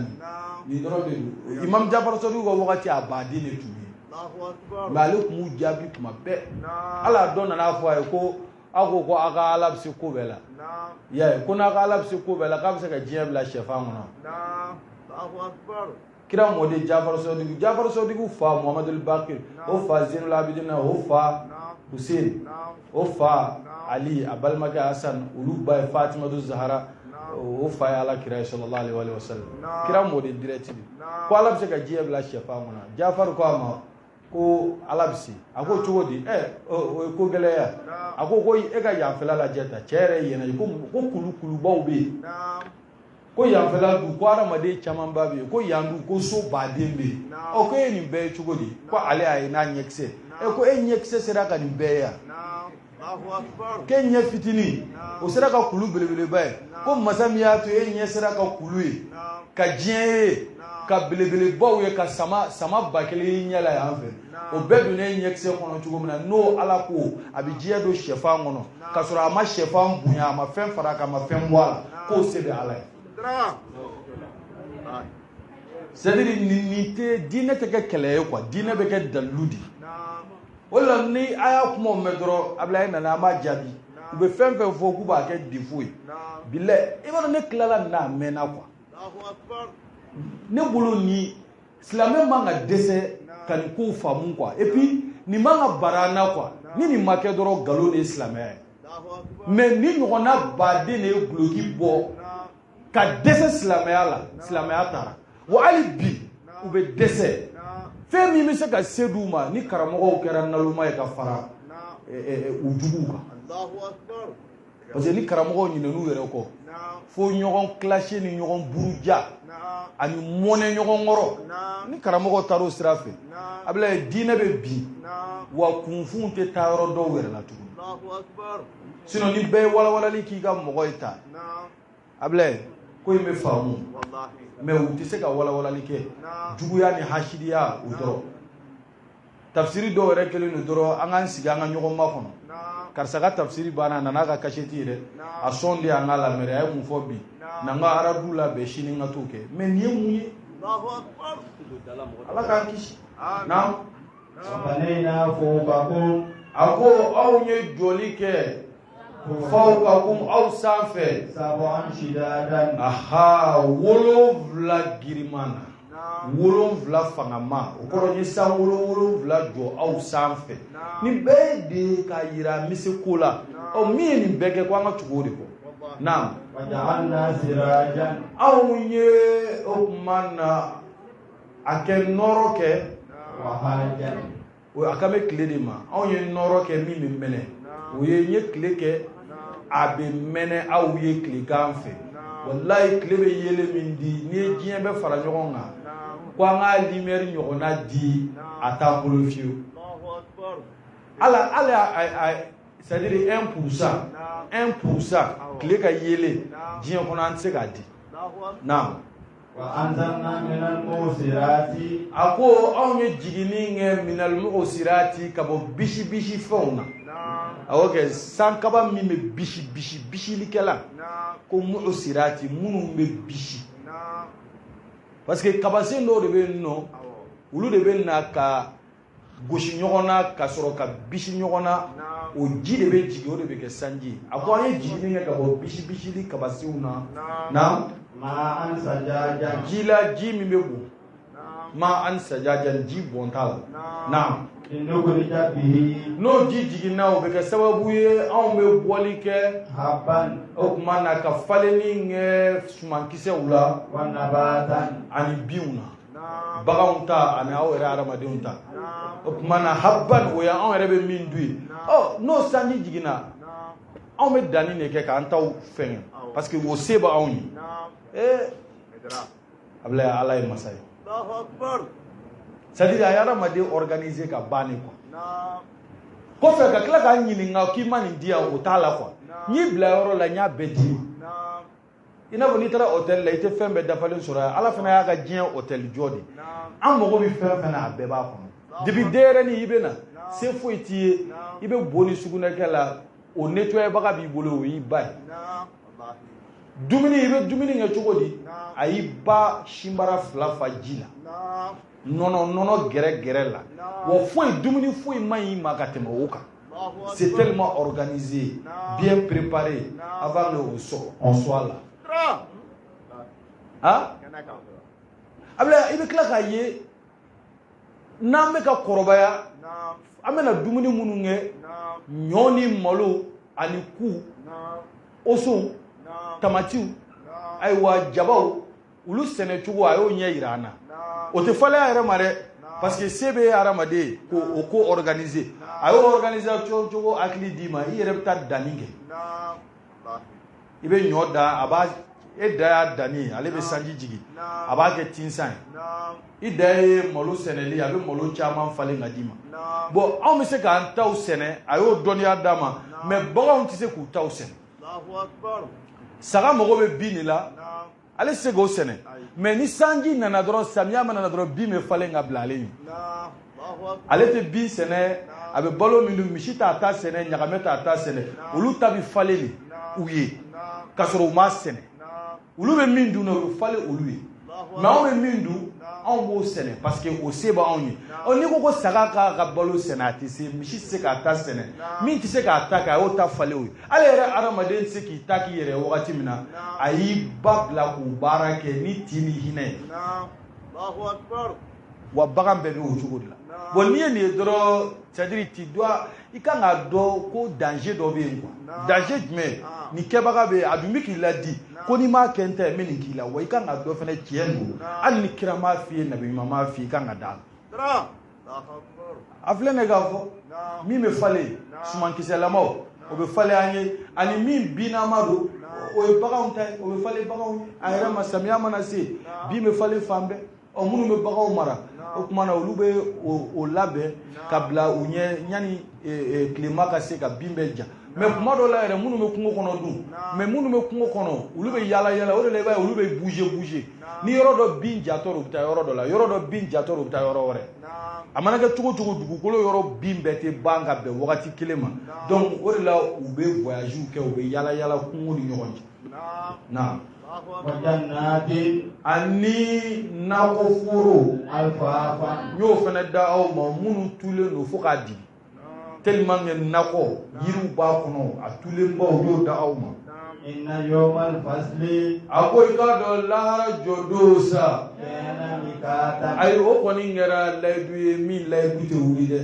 [SPEAKER 1] nin dɔrɔn de don. Imam Jafar Sadiq ka wagati, a baden de tun bɛ yen, mais ale tun b'u jaabi tuma bɛɛ. Ala dɔ nana fɔ a ye ko aw ko ko aw ka Ala bɛ se ko bɛɛ la, y'a ye ko n'a ka Ala bɛ se ko bɛɛ la, k'a bɛ se ka diɲɛ bila sɛfan kɔnɔ. Kira mɔden Jafar Sadiq, Jafar Sadiq fa Muhamadul Bakir, o fa Zenul Abidina, o fa Hussein, o fa Ali, a balimakɛ Hassan, olu ba ye Fatimatu Zahara, o fa ye Ala kira ye sallallahu alaihi wa sallam. Kira mɔden direct de ko Ala bɛ se ka diɲɛ bila sɛfan kɔnɔ. Jafar ko a ma ko Ala bɛ se. A ko cogo di? Ɛ, o ye ko gɛlɛya. A ko ko e ka yanfɛla lajɛ ta, cɛ yɛrɛ yɛnɛ ko ko kulu kulubaw bɛ yen, ko yanfɛla dun ko hadamaden camanba bɛ yen, ko yan dun ko so baden bɛ yen. Ɔ, ko e ye nin bɛɛ ye cogo di? Ko ale y'a ye n'a ɲɛkisɛ. Ɛ, ko e ɲɛkisɛ sera ka nin bɛɛ ye yan, k'e ɲɛ fitinin o sera ka kulu belebeleba ye, ko masa min y'a to e ɲɛ sera ka kulu ye, ka diɲɛ ye, ka belebelebaw ye, ka sama sama 1000 y'i ɲɛ la yan fɛ, o bɛɛ donna e ɲɛkisɛ kɔnɔ cogo min na, n'o Ala ko a bɛ diɲɛ don sɛfan kɔnɔ k'a sɔrɔ a ma sɛfan bonya, a ma fɛn fara a kan, a ma fɛn bɔ a la, k'o se bɛ Ala ye. C'est à dire, nin tɛ diinɛ tɛ kɛ kɛlɛ ye quoi, diinɛ bɛ kɛ dalilu de ye. O de la, ni a y'a kumaw mɛn dɔrɔn, Abilaye nana, an b'a jaabi. U bɛ fɛn fɛn fɔ k'u b'a kɛ défaut ye, bilayi, i b'a dɔn ne tilala nin na, a mɛnna quoi. Ne bolo, ni silamɛ man ka dɛsɛ ka nin kow faamu quoi. Et puis nin man ka bara an na quoi. Ni nin ma kɛ dɔrɔn, nkalon de ye silamɛya ye. Mais ni ɲɔgɔnna baden de ye guloki bɔ ka dɛsɛ silamɛya la, silamɛya taara. Wa hali bi u bɛ dɛsɛ. Fɛn min bɛ se ka se d'u ma, ni karamɔgɔw kɛra naloma ye ka fara u juguw kan, parce que ni karamɔgɔw ɲinɛn'u yɛrɛ kɔ, fo ɲɔgɔn kilase ni ɲɔgɔn buruja ani mɔnɛ ɲɔgɔn kɔrɔ, ni karamɔgɔw taara o sira fɛ, Abilaye, diinɛ bɛ bin, wa kunfunw tɛ taa yɔrɔ dɔw yɛrɛ la tuguni. Sinon ni bɛɛ ye walawalali k'i ka mɔgɔ ye ta, Abilaye, ko in bɛ faamu. Mais u tɛ se ka walawalali kɛ, juguya ni hasidiya o dɔrɔn. Tafsiri dɔw yɛrɛ kɛlen don dɔrɔn, an k'an sigi, an ka ɲɔgɔn makɔnɔ. Karisa ka tafsiri banna, a nana ka kaseti yɛrɛ a sɔn de, an ka lamɛn, a ye mun fɔ bi, na n ka aradu labɛn sini, n ka t'o kɛ. Mais nin ye mun ye? Ala k'an kisi. Naam.
[SPEAKER 2] وبنينا فوقكم.
[SPEAKER 1] A ko aw ye jɔli kɛ fawqakum aw sanfɛ.
[SPEAKER 2] Sab'an shidadan.
[SPEAKER 1] Aha, 7 giriman na, 7 fangama. O kɔrɔ n ye san 7 jɔ aw sanfɛ. Nin bɛɛ de k'a yira n bɛ se ko la. Ɔ, min ye nin bɛɛ kɛ, ko an ka tugu o de kɔ. Naam.
[SPEAKER 2] Waja'alna sirajan.
[SPEAKER 1] Anw ye o tuma na a kɛ nɔrɔ kɛ.
[SPEAKER 2] Wahajan.
[SPEAKER 1] O a kan bɛ tile de ma. Anw ye nɔrɔ kɛ min bɛ mɛnɛ. O ye n ye tile kɛ, a bɛ mɛnɛ aw ye tilegan fɛ. Walayi, tile bɛ yeelen min di, n'i ye diɲɛ bɛɛ fara ɲɔgɔn kan ko an ka lumière ɲɔgɔnna di, a t'an bolo fiyewu. Ala ala a c'est à dire 1%, 1% tile ka yeelen diɲɛ kɔnɔ, an tɛ se k'a di. Naam.
[SPEAKER 2] Wa anzalna minal mu'sirati.
[SPEAKER 1] A ko anw ye jiginni kɛ minal mu'sirati, ka bɔ bisi bisi fɛnw na. Awɔ kɛ, sankaba min bɛ bisi bisi, bisilikɛla ko mu'sirati, minnu bɛ bisi. Parce que kabasen dɔw de bɛ yen nɔ, olu de bɛ na ka gosi ɲɔgɔn na ka sɔrɔ ka bisi ɲɔgɔn na. O ji de bɛ jigin, o de bɛ kɛ sanji ye. A ko an ye jiginni kɛ ka bɔ bisi bisili kabasenw na. Naam.
[SPEAKER 2] Ma'an sajajan.
[SPEAKER 1] Ji la, ji min bɛ bɔn. Ma'an sajajan, ji bɔn t'a la. Naam.
[SPEAKER 2] Linukhrija bihi.
[SPEAKER 1] N'o ji jiginna, o bɛ kɛ sababu ye anw bɛ bɔli kɛ.
[SPEAKER 2] Habban.
[SPEAKER 1] O tuma na ka falenni kɛ sumankisɛw la.
[SPEAKER 2] Wa nabatan.
[SPEAKER 1] Ani binw na. Baganw ta ani aw yɛrɛ hadamadenw ta. O tuma na habban, o ye anw yɛrɛ bɛ min dun ye. Ɔ, n'o sanji jiginna, anw bɛ danni de kɛ k'an taw fɛngɛ, parce que o se bɛ anw ye. Ee, Abulaye, Ala ye masa ye. C'est à dire a ye hadamaden organiser ka ban de quoi. Kɔfɛ ka tila k'a ɲininka k'i ma nin di yan, o t'a la quoi. N y'i bila yɔrɔ la, n y'a bɛɛ d'i ma. I n'a fɔ n'i taara hôtel la, i tɛ fɛn bɛɛ dafalen sɔrɔ yan. Ala fana y'a ka diɲɛ hôtel jɔ de. An mago bɛ fɛn fɛn na, a bɛɛ b'a kɔnɔ. Depuis denyɛrɛnin i bɛ na, se foyi t'i ye, i bɛ bo ni sugunɛkɛ la, o nettoyébaga b'i bolo, o y'i ba ye. Dumuni, i bɛ dumuni kɛ cogo di? A y'i ba sinbara 2 fa ji la, nɔnɔ nɔnɔ gɛrɛ gɛrɛ la. Wa foyi, dumuni foyi man ɲi i ma ka tɛmɛ o kan. C'est tellement organisé, bien préparé avant que on soit là. Ah, Ablaye, i bɛ tila k'a ye n'an bɛ ka kɔrɔbaya, an bɛna dumuni minnu kɛ, ɲɔ ni malo ani ku, oso, tamatiw, ayiwa jabaw, olu sɛnɛ cogo a y'o ɲɛ yira an na. O tɛ falen a yɛrɛ ma dɛ, parce que se bɛ hadamaden ye k'o o ko organiser. A y'o organisation cogo hakili d'i ma, i yɛrɛ bɛ taa danni kɛ. I bɛ ɲɔ dan, a b'a e da y'a danni ye, ale bɛ sanji jigin, a b'a kɛ tinsan ye. I da ye malo sɛnɛli, a bɛ malo caman falen ka d'i ma. Bon, anw bɛ se k'an taw sɛnɛ, a y'o dɔnniya d'a ma, mais baganw tɛ se k'u taw sɛnɛ. Saga mago bɛ bin de la, ale tɛ se k'o sɛnɛ. Mais ni sanji nana dɔrɔn, samiya mana na dɔrɔn, bin bɛ falen ka bila ale ɲɛ. Ale tɛ bin sɛnɛ, a bɛ balo min dun, misi t'a ta sɛnɛ, ɲagamɛ t'a ta sɛnɛ, olu ta bɛ falen de u ye k'a sɔrɔ u m'a sɛnɛ. Olu bɛ min dun na, o bɛ falen olu ye. Mais anw bɛ min dun, anw b'o sɛnɛ parce que o se b'anw ye. Ɔ, n'i ko ko saga k'a ka balo sɛnɛ, a tɛ se. Misi tɛ se k'a ta sɛnɛ, min tɛ se k'a ta kɛ, a y'o ta falen o ye. Ale yɛrɛ hadamaden tɛ se k'i ta k'i yɛrɛ ye wagati min na, a y'i ba bila k'o baara kɛ ni tin ni hinɛ ye. Wa bagan bɛɛ bɛ o cogo de la. Bon, n'i ye nin ye dɔrɔn, c'est à dire tu dois, i kan k'a dɔn ko danger dɔ bɛ yen quoi. Danger jumɛn? Nin kɛbaga bɛ yen, a dun bɛ k'i ladi ko n'i m'a kɛ n ta ye, n bɛ nin k'i la. Wa i kan k'a dɔn fɛnɛ tiɲɛ don, hali ni kira m'a f'i ye, nabi ɲuman m'a f'i ye, i kan ka d'a la. A filɛ nin ye k'a fɔ min bɛ falen, sumankisɛlamaw, o bɛ falen an ye, ani min binnama don, o ye baganw ta ye, o bɛ falen baganw ye a yɛrɛ ma. Samiya mana se, bin bɛ falen fan bɛɛ. Ɔ, minnu bɛ baganw mara, o tuma na olu bɛ o labɛn ka bila u ɲɛ yanni tilema ka se ka bin bɛɛ ja. Mais kuma dɔw la yɛrɛ, minnu bɛ kungo kɔnɔ dun, mais minnu bɛ kungo kɔnɔ, olu bɛ yaala yaala, o de la i b'a ye olu bɛ bouger bouger. Ni yɔrɔ dɔ bin jatɔ don, u bɛ taa yɔrɔ dɔ la, yɔrɔ dɔ bin jatɔ don, u bɛ taa yɔrɔ wɛrɛ. A mana kɛ cogo cogo, dugukolo yɔrɔ bin bɛɛ tɛ ban ka bɛn wagati kelen ma. Donc o de la u bɛ voyage kɛ, u bɛ yaala yaala kungo ni ɲɔgɔn cɛ. Naam. Ani nakɔ foro.
[SPEAKER 2] Alfafan.
[SPEAKER 1] N y'o fana da aw ma, minnu tulen don fo k'a digi. Tellement que nakɔ yiriw b'a kɔnɔ a tulenbaw u y'o da aw ma.
[SPEAKER 2] Inna yawmal fasli.
[SPEAKER 1] A ko i k'a dɔn lahara jɔ don sa.
[SPEAKER 2] Kana mikatan.
[SPEAKER 1] Ayi o kɔni kɛra layidu ye min layidu tɛ wuli dɛ.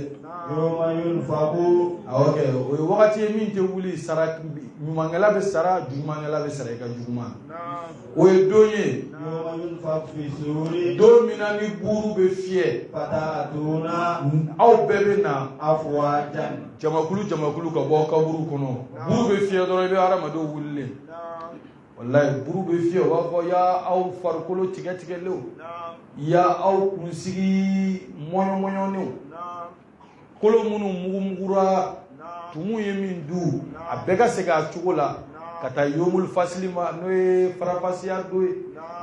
[SPEAKER 2] Yawma yunfaku.
[SPEAKER 1] Awɔ kɛ o ye wagati ye min tɛ wuli sara ɲumankɛla bɛ sara jugumankɛla bɛ sara i ka juguman. O ye don ye.
[SPEAKER 2] Yawma yunfaku fi suri.
[SPEAKER 1] Don min na ni buru bɛ fiyɛ.
[SPEAKER 2] Fata'atuna.
[SPEAKER 1] Aw bɛɛ bɛ na.
[SPEAKER 2] Afwajan.
[SPEAKER 1] Jamakulu jamakulu ka bɔ kaburu kɔnɔ. Buru bɛ fiyɛ dɔrɔn i bɛ hadamadenw wulilen. Walayi buru bɛ fiyɛ u b'a fɔ yaa aw farikolo tigɛ tigɛlenw. Yaa aw kunsigi mɔɲɔmɔɲɔnenw. Kolo minnu mugumugura tumu ye min du a bɛɛ ka segin a cogo la ka taa yomul fasili ma n'o ye farafasiya don ye.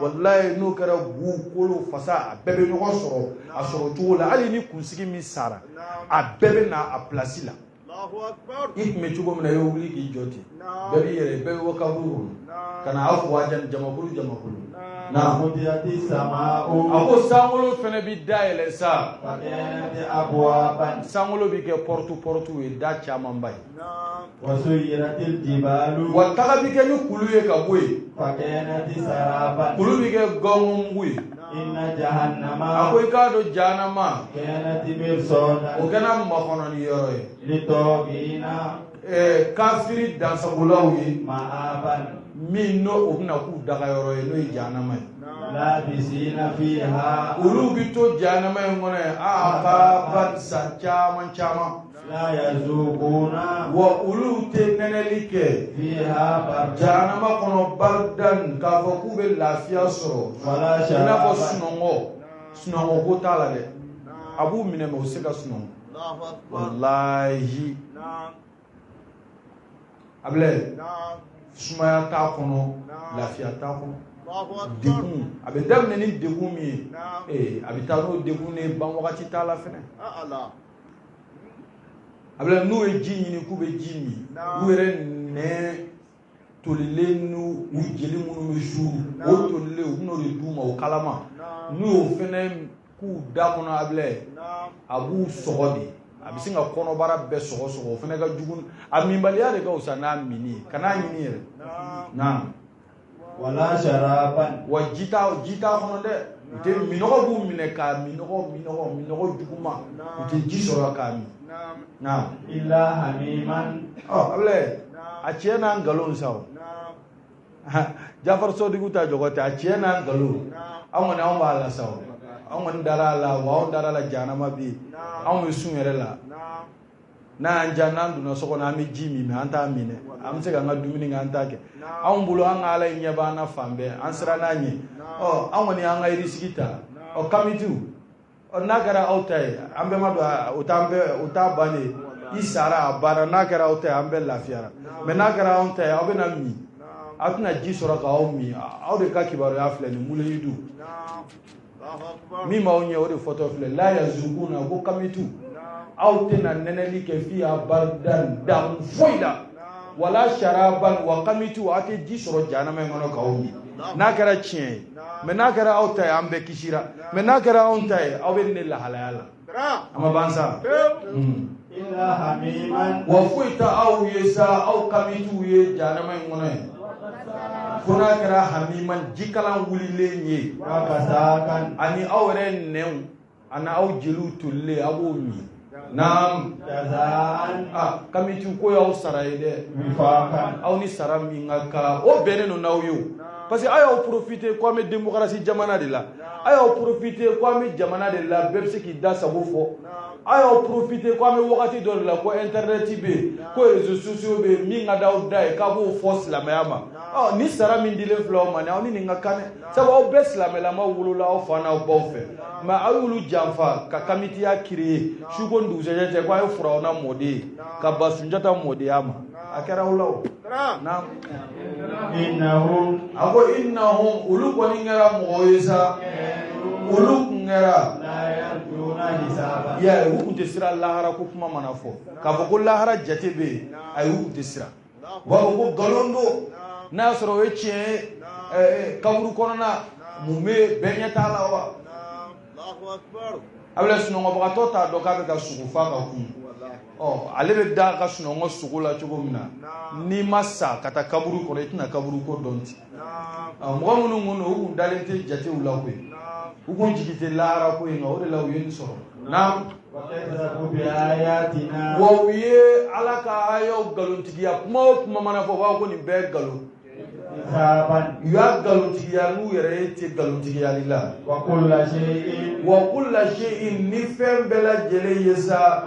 [SPEAKER 1] Walayi n'o kɛra bu kolo fasa a bɛɛ bɛ ɲɔgɔn sɔrɔ a sɔrɔ cogo la hali ni kunsigi min sara a bɛɛ bɛ na a pilasi la. I tun bɛ cogo min na i bɛ wuli k'i jɔ ten bɛɛ b'i yɛrɛ bɛɛ bɛ bɔ kaburu kɔnɔ ka na aw fɔ ajan jamakulu jamakulu.
[SPEAKER 2] Na futiyati sama'u.
[SPEAKER 1] A ko sankolo fana bɛ dayɛlɛ sa.
[SPEAKER 2] Fakanat abwaban.
[SPEAKER 1] Sankolo bɛ kɛ porte porte ye da camanba ye.
[SPEAKER 2] Wa suyiratil jibalu.
[SPEAKER 1] Wa taga bɛ kɛ ni kulu ye ka bɔ yen.
[SPEAKER 2] Fakanat saraban.
[SPEAKER 1] Kulu bɛ kɛ gɔngɔnmugu ye.
[SPEAKER 2] Inna jahannama.
[SPEAKER 1] A ko i k'a dɔn jahanama.
[SPEAKER 2] Kanat mirsada.
[SPEAKER 1] O kɛra makɔnɔni yɔrɔ ye.
[SPEAKER 2] Litogina.
[SPEAKER 1] Kafiri dansagolaw ye.
[SPEAKER 2] Ma'aban.
[SPEAKER 1] Min n'o o bɛna k'u dagayɔrɔ ye n'o ye jahanama ye.
[SPEAKER 2] Labisina fiha.
[SPEAKER 1] Olu bɛ to jahanama in kɔnɔ yen a ka san caman caman.
[SPEAKER 2] La yazukuna.
[SPEAKER 1] Wa olu tɛ nɛnɛli kɛ.
[SPEAKER 2] Fiha bardan.
[SPEAKER 1] Jahanama kɔnɔ bardan k'a fɔ k'u bɛ lafiya sɔrɔ.
[SPEAKER 2] Wala
[SPEAKER 1] I n'a fɔ
[SPEAKER 2] sharaban.
[SPEAKER 1] sunɔgɔ sunɔgɔ ko t'a la dɛ. A b'u minɛ mɛ u tɛ se ka sunɔgɔ. Walahi. Abilayi. Sumaya t'a kɔnɔ lafiya t'a kɔnɔ degun a bɛ daminɛ ni degun min ye ee a bɛ taa n'o degun de ye ban wagati t'a la fɛnɛ. A bɛ n'u ye ji ɲini k'u bɛ ji min u yɛrɛ nɛn tolilen n'u u jeli minnu bɛ suuru o tolilen u bɛn'o de d'u ma o kalama n'u y'o fɛnɛ k'u da kɔnɔ a bɛ a b'u sɔgɔ de. A bɛ sin ka kɔnɔbara bɛɛ sɔgɔ sɔgɔ o fana ka jugu a minbaliya de ka fisa n'a minni ye kan'a ɲini yɛrɛ. Naam.
[SPEAKER 2] Wala sharaban.
[SPEAKER 1] Wa ji t'a kɔnɔ dɛ u tɛ minɔgɔ b'u minɛ k'a minɔgɔ minɔgɔ minɔgɔ juguman u tɛ ji sɔrɔ k'a min. Naam.
[SPEAKER 2] Illa hamiman.
[SPEAKER 1] Ɔ Abilayi a tiɲɛ n'a nkalon sa o. Jafar Sodiku ta jɔgɔ tɛ a tiɲɛ n'a nkalon anw kɔni anw b'a la sa o. Anw kɔni dara a la wa anw dara a la jahanama bɛ yen anw bɛ sun yɛrɛ la n'a y'an diya n'an donna so kɔnɔ an bɛ ji min mɛ an t'a min dɛ an bɛ se k'an ka dumuni kɛ an t'a kɛ anw bolo an ka Ala ye ɲɛ b'an na fan bɛɛ an siran n'a ɲɛ ɔ an kɔni y'an ka yirisigi ta ɔ kamitiw ɔ n'a kɛra aw ta ye an bɛɛ ma don o t'an bɛɛ o t'a bannen i sara a banna n'a kɛra aw ta ye an bɛɛ lafiyara mɛ n'a kɛra anw ta ye aw bɛna min aw tɛna ji sɔrɔ k'aw min aw de ka kibaruya filɛ nin muleyidu. Min b'aw ɲɛ o de fɔtɔ filɛ la yazukuna ko kamitu aw tɛna nɛnɛli kɛ fiya bardan damu foyi la wala sharaban wa kamitu aw tɛ ji sɔrɔ jahanama in kɔnɔ k'aw min n'a kɛra tiɲɛ ye mɛ n'a kɛra aw ta ye an bɛɛ kisira mɛ n'a kɛra anw ta ye aw bɛ ne lahalaya la a ma ban sa.
[SPEAKER 2] Illa hamiman.
[SPEAKER 1] Wa foyi tɛ aw ye sa aw kamituw ye jahanama in kɔnɔ yen. Fo n'a kɛra hamiman jikalan wulilen ye. Ani aw yɛrɛ nɛnw ani aw jeliw tolilen aw b'o min. Naam. Ah kamitiw ko y'aw sara ye dɛ. Aw ni sara min ka kan o bɛnnen don n'aw ye o. Parce que aw y'aw profiter ko an bɛ démocratie jamana de la. Aw y'aw profiter ko an bɛ jamana de la bɛɛ bɛ se k'i da sago fɔ. Aw y'aw profiter ko an bɛ wagati dɔ de la ko internet bɛ yen ko réseaux sociaux bɛ yen min ka d'aw da ye k'a b'o fɔ silamɛya ma. Ɔ ni sara min dilen filɛ aw ma nin aw ni nin ka kan dɛ sabu aw bɛɛ silamɛlama wolola aw fa n'aw baw fɛ mɛ aw y'olu janfa ka kamitiya créer su ko ni dugusɛjɛ cɛ ko a ye Firawuna mɔden ye ka ban Sunjata mɔdenya ma a kɛra aw la o. Naam.
[SPEAKER 2] Innahum.
[SPEAKER 1] A ko innahum olu kɔni kɛra mɔgɔw ye sa olu kun kɛra. I y'a ye u kun tɛ siran lahara ko kuma mana fɔ k'a fɔ ko lahara jate bɛ yen ayi u kun tɛ siran u b'a fɔ ko nkalon don n'a y'a sɔrɔ o ye tiɲɛ ye kaburu kɔnɔna mun bɛ yen bɛɛ ɲɛ t'a la wa. A bɛ sunɔgɔbagatɔ t'a dɔn k'a bɛ ka sogo fa ka kun. Ɔ, ale bɛ da ka sunɔgɔ sogo la cogo min na, n'i ma sa ka taa kaburu kɔnɔ, i tɛna kaburu ko dɔn ten. Mɔgɔ minnu kun don, u kun dalen tɛ jatew la koyi, u kun jigi tɛ lahara ko in kan, o de la u ye nin sɔrɔ. Naam. Wa u ye Ala ka ayaw nkalontigiya. Kuma o kuma mana fɔ, u b'a fɔ ko nin bɛɛ ye nkalon. U y'a nkalontigiya n'u yɛrɛ ye ten nkalontigiyali la.
[SPEAKER 2] Wa
[SPEAKER 1] kulla shay'in, ni fɛn bɛɛ lajɛlen ye sa,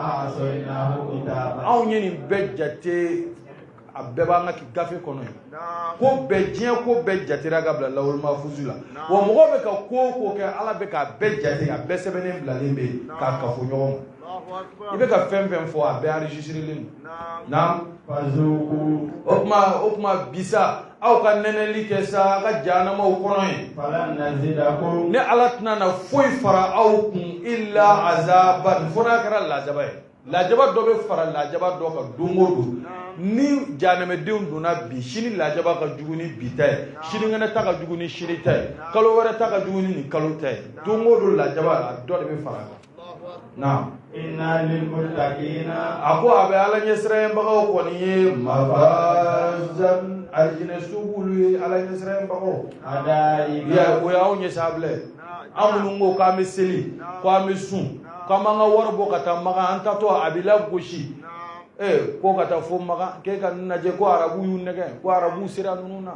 [SPEAKER 1] anw ye nin bɛɛ jate, a bɛɛ b'an ka gafe kɔnɔ yen. Ko bɛɛ, diɲɛ ko bɛɛ jatera ka bila lawul mafuzu la. Wa mɔgɔ bɛ ka ko o ko kɛ, Ala bɛ k'a bɛɛ jate, a bɛɛ sɛbɛnnen bilalen bɛ yen k'a kafo ɲɔgɔn ma. I bɛ ka fɛn fɛn fɔ, a bɛɛ enregistrelen don. Naam. O tuma bisa, aw ka nɛnɛli kɛ sa, aw ka jahanamaw kɔnɔ yen. Ne Ala tɛna na foyi fara aw kun illa azaban, fo n'a kɛra lajaba ye. Lajaba dɔ bɛ fara lajaba dɔ kan don o don. Ni jahanamadenw donna bi, sini lajaba ka jugu ni bi ta ye, sinikɛnɛ ta ka jugu ni sini ta ye, kalo wɛrɛ ta ka jugu ni nin kalo ta ye. Don o don lajaba, a dɔ de bɛ fara a kan. Naam.
[SPEAKER 2] Inna lil muttaqina.
[SPEAKER 1] A ko a bɛ Ala ɲɛsiranbagaw kɔni ye mafazan, alijinɛ so b'olu ye, Ala ɲɛsiranbagaw.
[SPEAKER 2] Adayiga.
[SPEAKER 1] O y'anw ɲɛ sa filɛ. An minnu ko k'an bɛ seli, k'an bɛ sun, k'an b'an ka wari bɔ ka taa Makan, an taatɔ a bɛ lagosi. Ko ka taa fo Makan, k'e ka nin lajɛ, ko arabu y'u nɛgɛ, ko arabu sera ninnu na.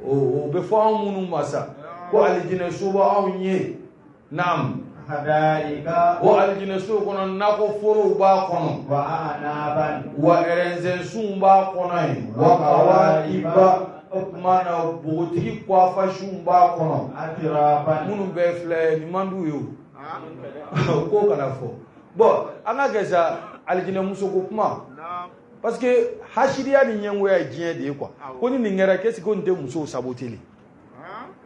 [SPEAKER 1] O bɛ fɔ anw minnu ma sa, ko alijinɛ so b'anw ye. Naam. O alijinɛ so kɔnɔ, nakɔ forow b'a kɔnɔ.
[SPEAKER 2] Wa anaban.
[SPEAKER 1] Wa ɛrɛnzɛnsunw b'a kɔnɔ yen. Wa kawa'iba. O tuma na npogotigi kɔfasiw b'a kɔnɔ.
[SPEAKER 2] Atiraban.
[SPEAKER 1] Minnu bɛɛ filɛ nin man d'u ye o. Ko kana fɔ. Bon, an ka kɛ sa alijinɛ muso ko kuma. Parce que hasidiya ni ɲɛngoya ye diɲɛ de ye quoi. Ko ni nin kɛra, qu'est-ce que nin tɛ musow saboter le?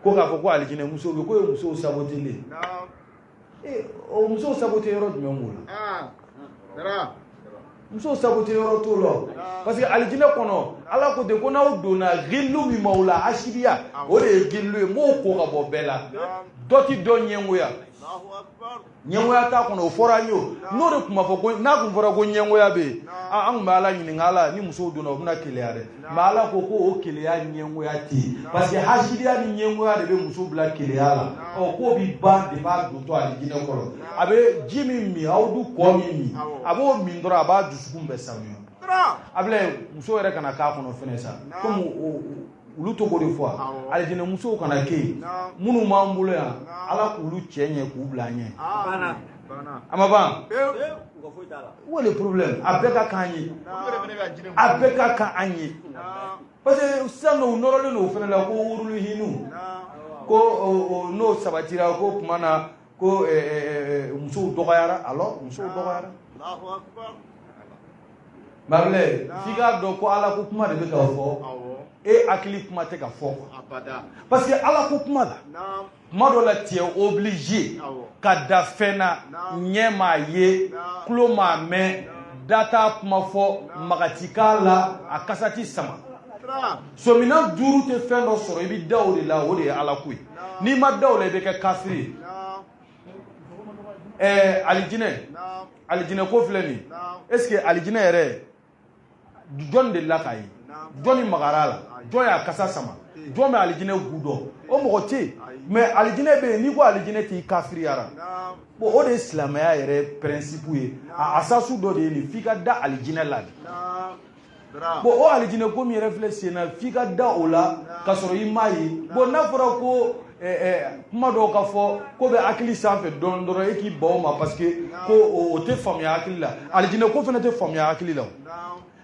[SPEAKER 1] Ko k'a fɔ ko alijinɛ musow bɛ, k'o ye musow saboter le. O musow saboter yɔrɔ jumɛn b'o la? Musow saboter yɔrɔ t'o la. Parce que alijinɛ kɔnɔ, Ala ko ten ko n'aw donna gillu min b'aw la, hasidiya, o de ye gillu ye, n b'o ko ka bɔ bɛɛ la. Dɔ ti dɔ ɲɛngoya. Ɲɛngoya t'a kɔnɔ, o fɔra an ye o. N'o de tun ma fɔ ko, n'a tun fɔra ko ɲɛngoya bɛ yen, an tun bɛ Ala ɲininka, Ala ni musow donna u bɛna keleya dɛ. Mais Ala ko ko o keleya ɲɛngoya tɛ yen. Parce que hasidiya ni ɲɛngoya de bɛ muso bila keleya la. Ɔ, k'o bi ban de b'a dontɔ alijinɛ kɔnɔ. A bɛ ji min min, aw du kɔ min min, a b'o min dɔrɔn, a b'a dusukun bɛɛ sanuya. A filɛ, muso yɛrɛ kana k'a kɔnɔ fɛnɛ sa. Komi olu to k'o de fɔ, alijinɛ musow kana kɛ yen. Minnu b'an bolo yan, Ala k'olu cɛ ɲɛ k'u bila an ɲɛ. A ma ban. Où est le problème? A bɛɛ ka kan an ye. A bɛɛ ka kan an ye. Parce que sisan nɔ, u nɔrɔlen don o fana la ko wurulu hinu. Ko n'o sabatira ko tuma na ko musow dɔgɔyara. Alors musow dɔgɔyara. Mabilɛ, f'i k'a dɔn ko Ala ko kuma de bɛ ka fɔ. E hakili kuma tɛ ka fɔ. Parce que Ala ko kuma la, kuma dɔ la tu es obligé ka da fɛn na, ɲɛ m'a ye, tulo m'a mɛn, da t'a kuma fɔ, magati k'a la, a kasa ti sama. Sɔminan duuru tɛ fɛn dɔ sɔrɔ, i bɛ da o de la, o de ye Ala ko ye. N'i ma da o la, i bɛ kɛ kafiri ye. Alijinɛ, alijinɛ ko filɛ nin ye. Est-ce que alijinɛ yɛrɛ, jɔn delila k'a ye? Jɔn magara a la? Jɔn y'a kasa sama? Jɔn bɛ alijinɛ gu dɔn? O mɔgɔ tɛ yen. Mais alijinɛ bɛ yen, n'i ko alijinɛ t'i kafiriyara. Bon, o de ye silamɛya yɛrɛ principe ye. A asasu dɔ de ye nin, f'i ka da alijinɛ la de. Bon, o alijinɛ ko min yɛrɛ filɛ sen na, f'i ka da o la k'a sɔrɔ i m'a ye. Bon, n'a fɔra ko kuma dɔw ka fɔ ko bɛ hakili sanfɛ dɔɔni dɔrɔn, e k'i ban o ma parce que ko o tɛ faamuya hakili la. Alijinɛ ko fana tɛ faamuya hakili la o.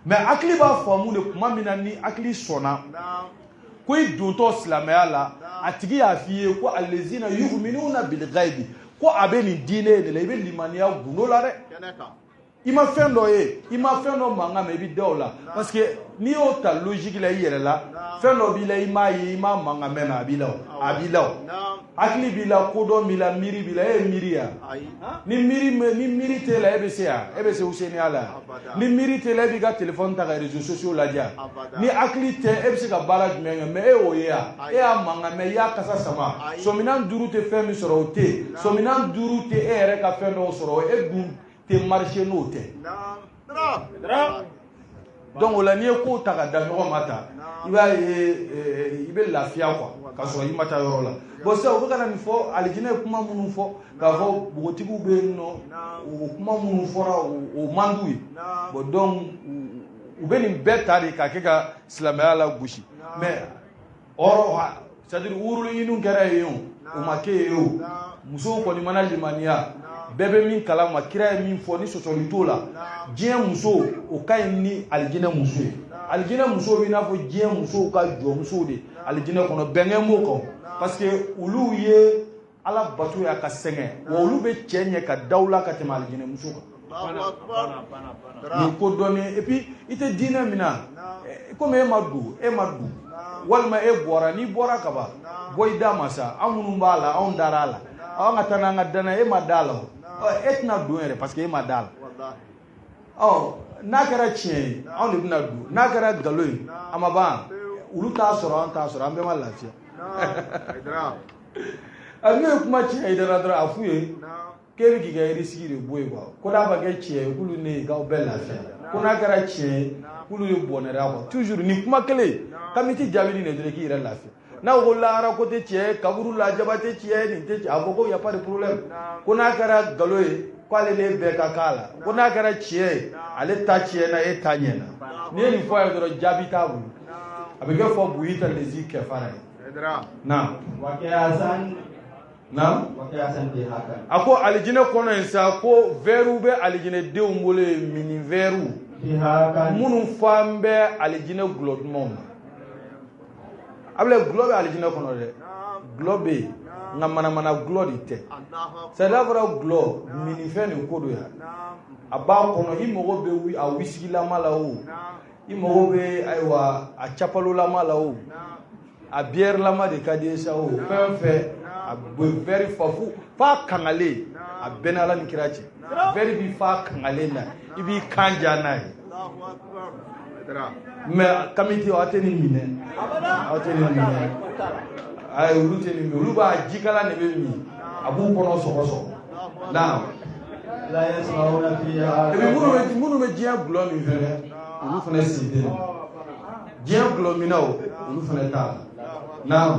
[SPEAKER 1] Mais hakili b'a faamu de tuma min na ni hakili sɔnna ko i dontɔ silamɛya la, a tigi y'a f'i ye ko alezina yu'minuna bil ghaibi, ko a bɛ nin diinɛ de la, i bɛ limaniya gundo la dɛ. I ma fɛn dɔ ye, i ma fɛn dɔ mankan mɛn, i bɛ da o la. Parce que n'i y'o ta logique la i yɛrɛ la, fɛn dɔ b'i la, i m'a ye, i m'a mankan mɛn, a b'i la o, a b'i la o. Hakili b'i la, kodɔn b'i la, miiri b'i la, e ye miiri ya. Ni miiri ni miiri t'e la, e bɛ se yan, e bɛ se Useniya la yan. Ni miiri t'e la, e b'i ka téléphone ta ka réseaux sociaux lajɛ. Ni hakili tɛ, e bɛ se ka baara jumɛn kɛ? Mais e y'o ye yan, e y'a mankan mɛn, i y'a kasa sama. Sɔminan duuru tɛ fɛn min sɔrɔ, o tɛ yen. Sɔminan duuru tɛ e yɛrɛ ka fɛn dɔw sɔrɔ, e dun tɛ marcher n'o tɛ. Donc o la, n'i ye kow ta ka da ɲɔgɔn ma ta, i b'a ye i bɛ lafiya quoi, k'a sɔrɔ i ma taa yɔrɔ la. Bon, sisan u bɛ ka na nin fɔ, alijinɛ ye kuma minnu fɔ k'a fɔ npogotigiw bɛ yen nɔ, o kuma minnu fɔra, o man d'u ye. Bon, donc u bɛ nin bɛɛ ta de k'a kɛ ka silamɛya la gosi. Mais ɔrɔ, c'est à dire wurulu ɲiniw kɛra yen o, o ma kɛ yen o, musow kɔni mana limaniya, bɛɛ bɛ min kalama, kira ye min fɔ, ni sɔsɔli t'o la, diɲɛ muso o ka ɲi ni alijinɛ muso ye. Alijinɛ muso bɛ i n'a fɔ diɲɛ musow ka jɔnmusow de alijinɛ kɔnɔ, bɛnkɛn b'o kan, parce que olu ye Ala bato ya ka sɛgɛn wa, olu bɛ cɛ ɲɛ ka daw la ka tɛmɛ alijinɛ muso kan. Nin ko dɔɔnin. Et puis i tɛ diinɛ min na, komi e ma don, e ma don, walima e bɔra, n'i bɔra ka ban, bɔ i da ma sa. Anw minnu b'a la, anw dara a la, anw ka taa n'an ka danaya. E ma da la o, e tɛna don yɛrɛ, parce que e ma da la. Ɔ, n'a kɛra tiɲɛ ye, anw de bɛna don. N'a kɛra nkalon ye, a ma ban, olu t'a sɔrɔ, an t'a sɔrɔ, an bɛɛ ma lafiya. N'o ye kuma tiɲɛ ye dara dɔrɔn, a f'u ye k'e bɛ k'i ka risque de bɔ yen quoi. Ko n'a ma kɛ tiɲɛ ye, k'olu ne ye k'aw bɛɛ lafiya. Ko n'a kɛra tiɲɛ ye, k'olu ye bɔnɛra quoi. Toujours nin kuma kelen, kamiti jaabi ni dɔrɔn, k'i yɛrɛ lafiya. N'a ko lahara ko tɛ tiɲɛ ye, kaburu lajaba tɛ tiɲɛ ye, nin tɛ tiɲɛ, a fɔ ko y a pas de problème. Ko n'a kɛra nkalon ye, k'ale ne bɛɛ ka k'a la. Ko n'a kɛra tiɲɛ ye, ale ta tiɲɛna, e ta ɲɛna. N'i ye nin fɔ a ye dɔrɔn, jaabi t'a bolo. A bɛ kɛ fɔ buyita lezi kɛfara ye. Naam. Naam. A ko alijinɛ kɔnɔ yen sa, ko verrew bɛ alijinɛdenw bolo yen, mini verrew minnu fan bɛ alijinɛ gulɔ dumanw na. A bɛ gulɔ bɛ alijinɛ kɔnɔ dɛ, gulɔ bɛ yen, nka manamana gulɔ de tɛ. C'est n'a fɔra gulɔ, minifɛn de ko don yan. A b'a kɔnɔ, i mago bɛ a wisigilama la o, i mago bɛ ayiwa a capalolama la o, a biyɛrilama de ka di ye sa o, fɛn fɛn a bɛ verre fa fo f'a kangalen, a bɛɛ n'Ala ni kira cɛ. Verre bi fa kangalen na, i b'i kan ja n'a ye. Mais kamiti, aw tɛ nin minɛ, aw tɛ nin minɛ, ayi, olu tɛ nin min, olu b'a jikala de bɛ min, a b'u kɔnɔ sɔgɔsɔgɔ. Naam. Et puis minnu bɛ diɲɛ gulɔ min fɛnɛ, olu fɛnɛ sen tɛ nin diɲɛ gulɔ minnaw, olu fɛnɛ t'a la. Naam.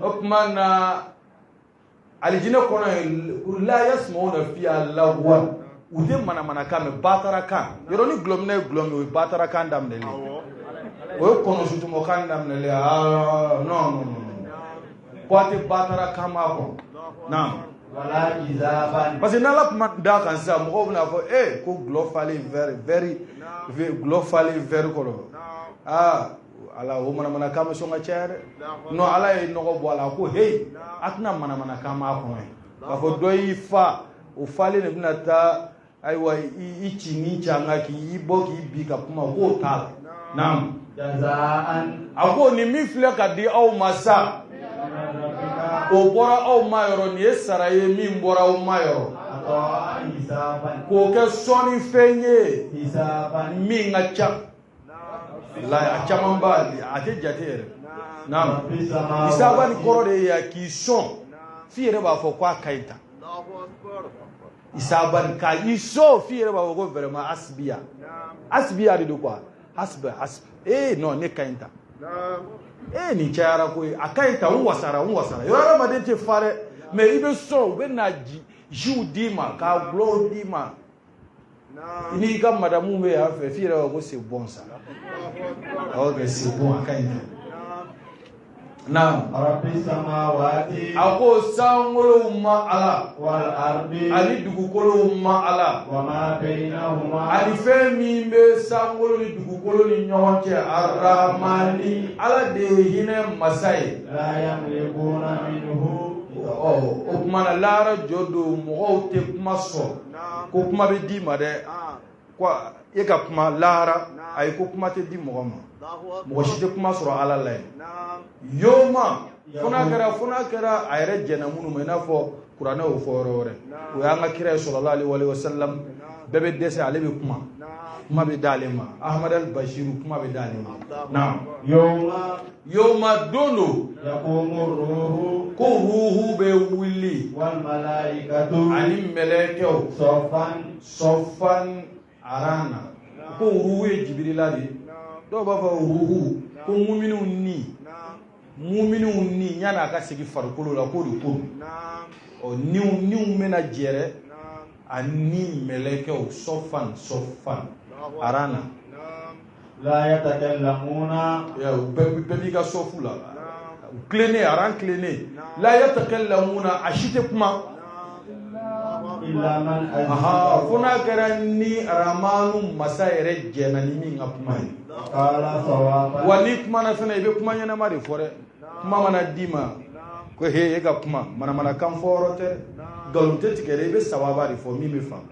[SPEAKER 1] O tuma na, alijinɛ kɔnɔ yen, la yasma'una fiha lagwan, u tɛ manamanakan mɛn, batarakan. Yɔrɔ ni gulɔminɛ ye gulɔ min, o ye batarakan daminɛlen, o ye kɔnɔsutumɔkan daminɛlen. Aa, non, non, non, ko a tɛ batarakan m'a kɔnɔ. Naam. Parce que n'Ala kuma d'a kan sisan, mɔgɔw bɛna fɔ ee ko gulɔ falen verre, verre, gulɔ falen verre kɔnɔ. Aa Ala, o manamanakan bɛ sɔn ka caya dɛ. Non, Ala ye nɔgɔ bɔ a la ko heyi, a tɛna manamanakan m'a kɔnɔ yen k'a fɔ dɔ y'i fa, o falen de bɛna taa ayiwa i ci ni canga k'i bɔ k'i bi ka kuma, k'o t'a la. Naam. A ko nin min filɛ ka di aw ma sa, o bɔra aw ma yɔrɔ, nin ye sara ye min bɔra aw ma yɔrɔ, k'o kɛ sɔnnifɛn ye min ka ca la, a caman b'a, a tɛ jate yɛrɛ. Naam. Isaba ni kɔrɔ de ye k'i sɔn f'i yɛrɛ b'a fɔ k'a ka ɲi tan. Isaba ni k'a i sɔn f'i yɛrɛ b'a fɔ ko vraiment asibiya, asibiya de don quoi. Hasibi, hasibi, ee non, ne ka ɲi tan, ee nin cayara koyi, a ka ɲi tan, n wasara, n wasara. Yɔrɔ hadamaden tɛ fa dɛ, mais i bɛ sɔn, u bɛ na jiw d'i ma, k'a gulɔw d'i ma, i n'i ka madamu bɛ yan fɛ, f'i yɛrɛ b'a fɔ ko c'est bon ça, ok, c'est bon, a ka ɲi tan. Naam. A ko sankolow ma Ala ani dugukolow ma Ala ani fɛn min bɛ sankolo ni dugukolo ni ɲɔgɔn cɛ, Arahamani, Ala de ye hinɛ masa ye. Ɔ, o tuma na, lahara jɔ don, mɔgɔw tɛ kuma sɔrɔ ko kuma bɛ d'i ma dɛ. Ko e ka kuma lahara, ayi, ko kuma tɛ di mɔgɔ ma, mɔgɔ si tɛ kuma sɔrɔ Ala la yen. Yoma fo n'a kɛra a yɛrɛ jɛnna minnu ma, i n'a fɔ kuranɛ y'o fɔ yɔrɔ wɛrɛ, o y'an ka kira ye sallallahu alaihi wa sallam. Bɛɛ bɛ dɛsɛ, ale bɛ kuma, kuma bɛ d'ale ma. Ahmad al Bashiru, kuma bɛ d'ale ma. Naam.
[SPEAKER 2] Yoma.
[SPEAKER 1] Yoma, don don.
[SPEAKER 2] Yaqumu ruhu.
[SPEAKER 1] Ko ruhu bɛ wuli.
[SPEAKER 2] Wal malaikatu.
[SPEAKER 1] Ani mɛlɛkɛw.
[SPEAKER 2] Sofan.
[SPEAKER 1] Sɔfan arana. Ko ruhu ye Jibirila de ye. Dɔw b'a fɔ ruhu ko muminiw ni, muminiw ni yanni a ka segin farikolo la, k'o de ko ɔ niw niw bɛna jɛrɛ ani mɛlɛkɛw sɔfan sɔfan arana.
[SPEAKER 2] La yatakallamuna.
[SPEAKER 1] Ya, bɛɛ b'i ka sɔfu la, u tilennen, aran tilennen. La yatakallamuna, a si tɛ kuma.
[SPEAKER 2] Illa man
[SPEAKER 1] Aha, fo n'a kɛra ni Aramanu masa yɛrɛ jɛnna ni min ka kuma ye.
[SPEAKER 2] Qala sawaban.
[SPEAKER 1] Wa n'i kumana fɛnɛ, i bɛ kuma ɲɛnama de fɔ dɛ. Kuma mana d'i ma ko he, e ka kuma manamanakan fɔ yɔrɔ tɛ dɛ, nkalon tɛ tigɛ dɛ, i bɛ sababa de fɔ min bɛ faamu.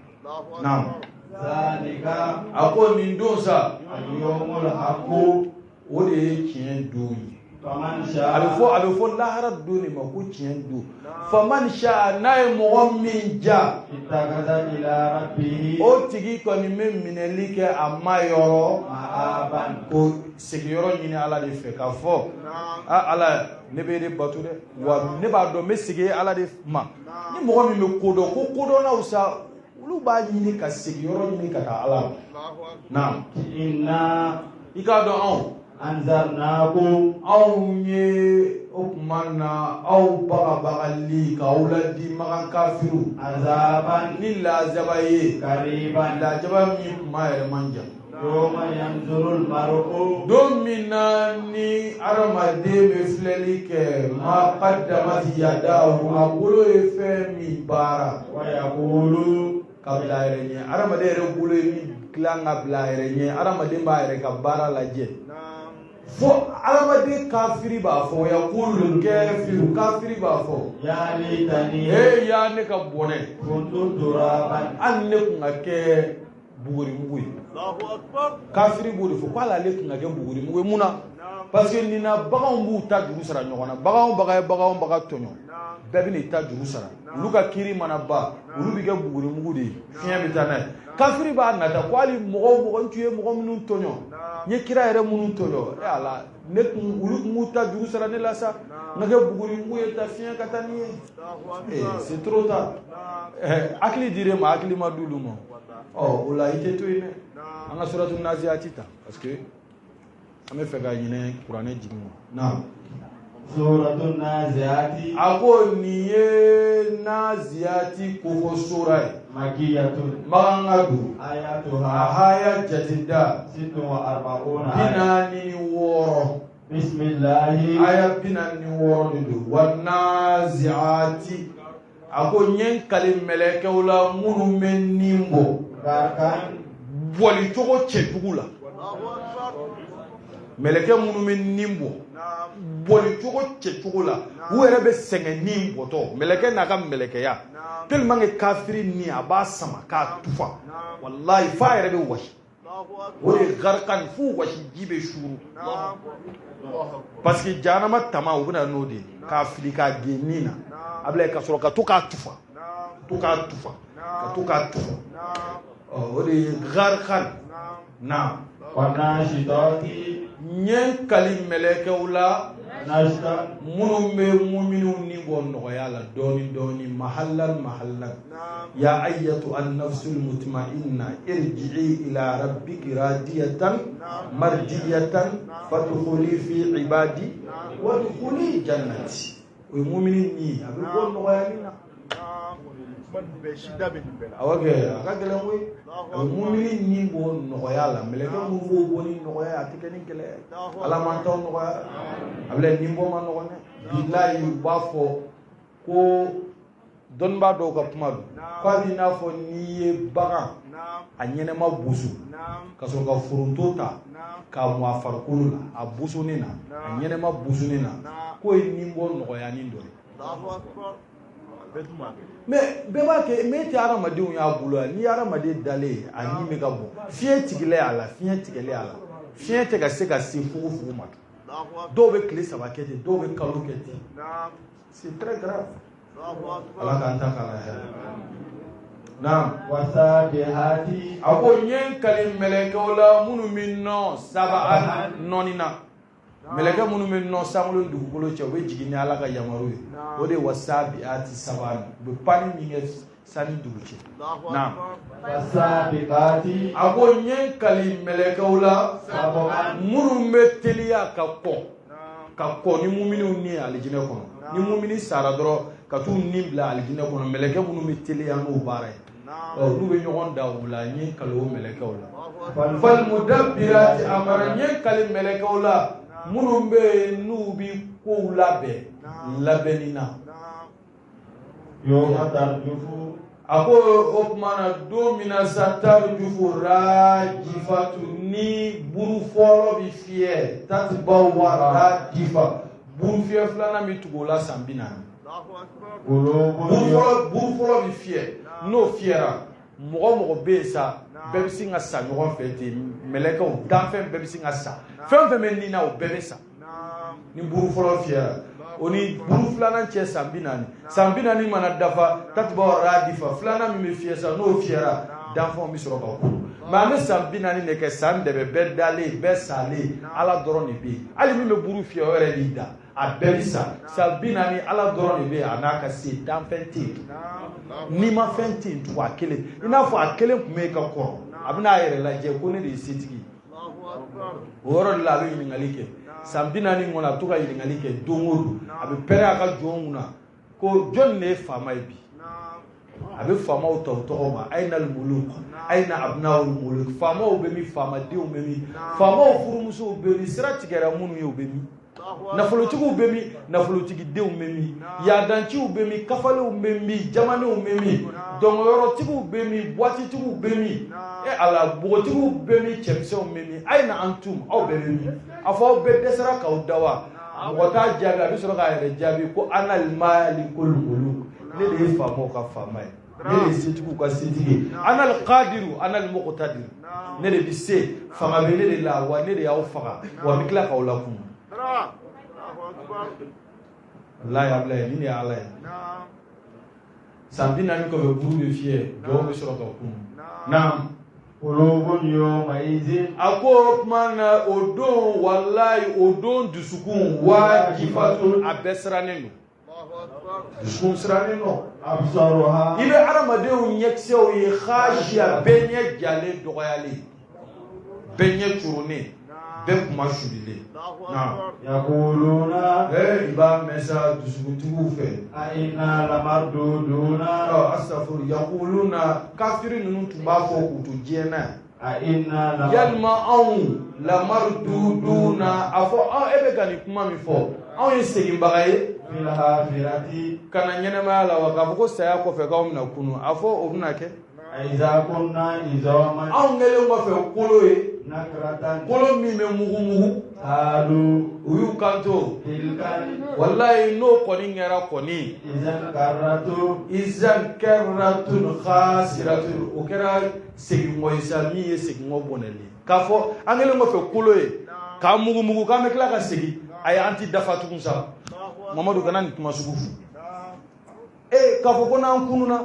[SPEAKER 1] Naam.
[SPEAKER 2] Zalika.
[SPEAKER 1] A ko nin don sa,
[SPEAKER 2] al-yawmul haqqu.
[SPEAKER 1] O de ye tiɲɛ don ye.
[SPEAKER 2] Faman
[SPEAKER 1] A bɛ
[SPEAKER 2] sha'a.
[SPEAKER 1] fɔ, a bɛ fɔ lahara don de ma ko tiɲɛ don. Faman sha'a, n'a ye mɔgɔ min ja,
[SPEAKER 2] ittakhadha ila rabbihi.
[SPEAKER 1] O tigi kɔni bɛ minɛli kɛ a ma yɔrɔ
[SPEAKER 2] ma'aban.
[SPEAKER 1] Ko sigiyɔrɔ ɲini Ala de fɛ, k'a fɔ a Ala, ne bɛ de bato dɛ, wa ne b'a dɔn n bɛ segin Ala de ma. Ni mɔgɔ min bɛ kodɔn, ko kodɔnnaw sa, olu b'a ɲini ka sigiyɔrɔ ɲini ka taa Ala ma. Naam.
[SPEAKER 2] Inna.
[SPEAKER 1] I k'a dɔn anw
[SPEAKER 2] anzarnakum.
[SPEAKER 1] Anw ye o tuma na aw bagabagali k'aw ladi Makan kafiriw
[SPEAKER 2] azaban.
[SPEAKER 1] Ni lazaba ye,
[SPEAKER 2] qariban.
[SPEAKER 1] Lajaba min kuma yɛrɛ man jan.
[SPEAKER 2] Yawma yanzuru al-mar'u.
[SPEAKER 1] Don min na ni adamaden bɛ filɛli kɛ, ma qaddamat yadahu, a bolo ye fɛn min baara
[SPEAKER 2] wa yaqulu.
[SPEAKER 1] Ka bila a yɛrɛ ɲɛ. Adamaden yɛrɛ bolo ye min dilan ka bila a yɛrɛ ɲɛ, adamaden b'a yɛrɛ ka baara lajɛ fo adamaden kafiri b'a fɔ, yaqulu kafiru, kafiri b'a fɔ,
[SPEAKER 2] ya laitani.
[SPEAKER 1] Ee, ya ne ka bɔnɛ,
[SPEAKER 2] kuntu turaban.
[SPEAKER 1] Hali ne kun ka kɛ bugurimugu ye. Kafiri b'o de fɔ ko hali ale kun ka kɛ bugurimugu ye. Mun na? Parce que nin na, baganw b'u ta juru sara ɲɔgɔn na. Bagan o bagan ye bagan o bagan tɔɲɔ, bɛɛ bɛ n'i ta juru sara. Olu ka kiiri mana ban, olu bɛ kɛ bugurimugu de ye, fiɲɛ bɛ taa n'a ye. Kafiri b'a nata ko hali mɔgɔ o mɔgɔ n tun ye mɔgɔ minnu tɔɲɔ, n ye kira yɛrɛ minnu tɔɲɔ, e Ala, ne kun olu kun b'u ta juru sara ne la sa, n ka kɛ bugurimugu ye ta fiɲɛ ka taa ni ye. Eh, c'est trop tard. Hakili dir'e ma, hakili ma d'olu ma. Ɔ, o la i tɛ to yen dɛ. An ka suratu Naziati ta, parce que an bɛ fɛ ka ɲinɛ kuranɛ jigin ma. Naam.
[SPEAKER 2] Suratu Naziati.
[SPEAKER 1] A ko nin ye Naziati kofɔ sura ye.
[SPEAKER 2] Makiyatun.
[SPEAKER 1] Makan ka don.
[SPEAKER 2] Ayatuha.
[SPEAKER 1] A haya jateda
[SPEAKER 2] 46
[SPEAKER 1] bi
[SPEAKER 2] aya.
[SPEAKER 1] 46.
[SPEAKER 2] Bismillahi.
[SPEAKER 1] Aya 46 de don. Wa naziati, a ko n ye n kali mɛlɛkɛw la minnu bɛ nin bɔ
[SPEAKER 2] Gharqan.
[SPEAKER 1] Bɔli cogo cɛjugu la. Mɛlɛkɛ minnu bɛ nin bɔ bɔli cogo cɛcogo la, u yɛrɛ bɛ sɛgɛn nin bɔtɔ. Mɛlɛkɛ n'a ka mɛlɛkɛya, tellement que kafiri ni a b'a sama k'a tufa, walayi, f'a yɛrɛ bɛ wasi. O de ye garikan, f'u wasi, ji bɛ suuru, parce que jahanama tama, u bɛna n'o de ye k'a fili k'a gen nin na. A bila ka sɔrɔ ka to k'a tufa, to k'a tufa, ka to k'a tufa. Ɔ, o de ye garikan na.
[SPEAKER 2] Wa nashitati.
[SPEAKER 1] N ye n kali mɛlɛkɛw la
[SPEAKER 2] nashta.
[SPEAKER 1] Minnu bɛ muminiw ni bɔ nɔgɔya la dɔɔni dɔɔni, mahallan mahallan. Ya ayyatu an nafsul mutma'inna irji'i ila rabbiki radiyatan mardiyatan fadkhuli fi ibadi wadkhuli jannati. O ye mumini ni ye, a bɛ bɔ nɔgɔya min na. Awɔ kɛ, a ka gɛlɛn koyi. A bɛ mumini ni bɔ nɔgɔya la. Mɛlɛkɛ minnu b'o bɔ ni nɔgɔya ye, a tɛ kɛ ni gɛlɛya ye. Ala m'an taw nɔgɔya. A bɛ nin bɔ ma nɔgɔn dɛ, bilayi. U b'a fɔ ko dɔnnibaa dɔw ka kuma don k'a b'i n'a fɔ n'i ye bagan a ɲɛnɛma boso ka sɔrɔ ka foronto ta k'a mɔ a farikolo la, a bosonnen na, a ɲɛnɛma bosonnen na, k'o ye nin bɔ nɔgɔyanin dɔ ye. Mais bɛɛ b'a kɛ, mais e tɛ hadamadenw y'a bolo yan. N'i ye hadamaden dalen ye, a ɲin bɛ ka bɔn, fiɲɛ tigɛlen a la, fiɲɛ tigɛlen a la, fiɲɛ tɛ ka se ka se fogofogo ma. Dɔw bɛ tile 3 kɛ ten, dɔw bɛ kalo kɛ ten. C'est très grave. Ala k'an ta k'a la hɛrɛ. Naam.
[SPEAKER 2] Wasabihati.
[SPEAKER 1] A ko n ye n kali mɛlɛkɛw la minnu bɛ nɔ saba nɔni na. Mɛlɛkɛ minnu bɛ nɔ sankolo ni dugukolo cɛ, u bɛ jigin ni Ala ka yamaru ye. O de ye wasabihati saba, u bɛ panni min kɛ san ni dugu cɛ. Naam.
[SPEAKER 2] Wasabihati.
[SPEAKER 1] A ko n ye n kali mɛlɛkɛw la minnu bɛ teliya ka kɔn, ka kɔn ni muminiw ni ye alijinɛ kɔnɔ. Ni mumini sara dɔrɔn ka t'u ni bila alijinɛ kɔnɔ, mɛlɛkɛ minnu bɛ teliya n'o baara ye, ɔ n'u bɛ ɲɔgɔn da o la, n ye n kali o mɛlɛkɛw la. Falmudabbirati amra, n ye n kali mɛlɛkɛw la minnu bɛ yen n'u bɛ kow labɛn labɛnni na.
[SPEAKER 2] Yawma tarjufu.
[SPEAKER 1] A ko o tuma na don min na sa tarjufu rajifatu, ni buru fɔlɔ bɛ fiyɛ, tatba'u radifa, buru fiyɛ filanan bɛ tugu o la san 40. Buru fɔlɔ bɛ fiyɛ, n'o fiyɛra, mɔgɔ mɔgɔ bɛ yen sa, bɛɛ bɛ sin ka sa ɲɔgɔn fɛ ten. Mɛlɛkɛw, danfɛn bɛɛ bɛ sin ka sa, fɛn fɛn bɛ nin na, o bɛɛ bɛ sa. Ni buru fɔlɔ fiyɛra, o ni buru filanan cɛ san 40, san 40 mana dafa, tatba'u radifa, filanan min bɛ fiyɛ sa, n'o fiyɛra, danfɛnw bɛ sɔrɔ ka kuru. Mais an bɛ san 40 de kɛ, san dɛbɛ, bɛɛ dalen, bɛɛ salen, Ala dɔrɔn de bɛ yen. Hali min bɛ buru fiyɛ, o yɛrɛ b'i da, a bɛɛ bɛ sa. San 40, Ala dɔrɔn de bɛ yen, a n'a ka se, danfɛn tɛ yen, nimafɛn tɛ yen tugun. A kelen, i n'a fɔ a kelen tun bɛ yen ka kɔrɔ, a bɛna a yɛrɛ lajɛ ko ne de ye setigi ye. O yɔrɔ de la a bɛ ɲininkali kɛ san 40 kɔnɔ, a bɛ to ka ɲininkali kɛ don o don. A bɛ pɛrɛn a ka jɔnw kunna ko jɔnni de ye faama ye bi? A bɛ faamaw ta u tɔgɔ ma, ayina muluk, ayina abnawul muluk. Faamaw bɛ min? Faamadenw bɛ min? Faamaw furumusow bɛ min? Sira tigɛra minnu ye, u bɛ min? Nafolotigiw bɛ min? Nafolotigidenw bɛ min? Yadanciw bɛ min? Kafalenw bɛ min? Jamanenw bɛ min? Dɔngɔyɔrɔtigiw bɛ min? Buwatitigiw bɛ min? E Ala, npogotigiw bɛ min? Cɛmisɛnw bɛ min? Ayina antum, aw bɛɛ bɛ min? A fɔ aw bɛɛ dɛsɛra k'aw da wa? Mɔgɔ t'a jaabi, a bɛ sɔrɔ k'a yɛrɛ jaabi ko anal malikul muluk, ne de ye faamaw ka faama ye, ne de ye setigiw ka setigi ye. Anal qadiru, anal muqtadiru, ne de bɛ se, fanga bɛ ne de la, wa ne de y'aw faga, wa n bɛ tila k'aw lakunu. Walayi Abulayi, nin de ye Ala ye. San 40 kɔfɛ, buru bɛ fiyɛ, jɔnw bɛ sɔrɔ ka kunu. Naam.
[SPEAKER 2] Qulubun yawma idhin.
[SPEAKER 1] A ko o tuma na o don, walayi o don dusukun wajifatun, a bɛɛ sirannen don. Dusukun sirannen don.
[SPEAKER 2] Absaruha.
[SPEAKER 1] I bɛ hadamadenw ɲɛkisɛw ye khashiya, bɛɛ ɲɛ jalen dɔgɔyalen, bɛɛ ɲɛ curunnen, bɛɛ kuma sulilen. Naam.
[SPEAKER 2] Yaquluna.
[SPEAKER 1] I b'a mɛn sa dusukuntigiw fɛ.
[SPEAKER 2] A inna lamarduduna.
[SPEAKER 1] Ɔ astafuru, yaquluna, kafiri ninnu tun b'a fɔ k'u to diɲɛ na yan.
[SPEAKER 2] A inna lamarduduna.
[SPEAKER 1] Yalima anw lamarduduna, a fɔ anw, e bɛ ka nin kuma min fɔ, anw ye seginbaga ye.
[SPEAKER 2] Fil hafirati.
[SPEAKER 1] Ka na ɲɛnɛmaya la wa, k'a fɔ ko saya kɔfɛ k'anw bɛna kunu, a fɔ o bɛna kɛ.
[SPEAKER 2] Aiza kunna izaman.
[SPEAKER 1] Anw kɛlen kɔfɛ kolo ye.
[SPEAKER 2] Nakratan.
[SPEAKER 1] Kolo min bɛ mugu mugu.
[SPEAKER 2] Qalu.
[SPEAKER 1] U y'u kanto.
[SPEAKER 2] Tilkan.
[SPEAKER 1] Walayi n'o kɔni kɛra kɔni.
[SPEAKER 2] Izan karratu.
[SPEAKER 1] Izan karratun khasiratun. O kɛra seginkɔ ye sa, min ye seginkɔ bɔnɛli ye. K'a fɔ an kɛlen kɔfɛ kolo ye, k'an mugu mugu, k'an bɛ tila ka segin. Ayi, an ti dafa tugun sa. Mamadu, kana nin kuma sugu fɔ. K'a fɔ ko n'an kununa,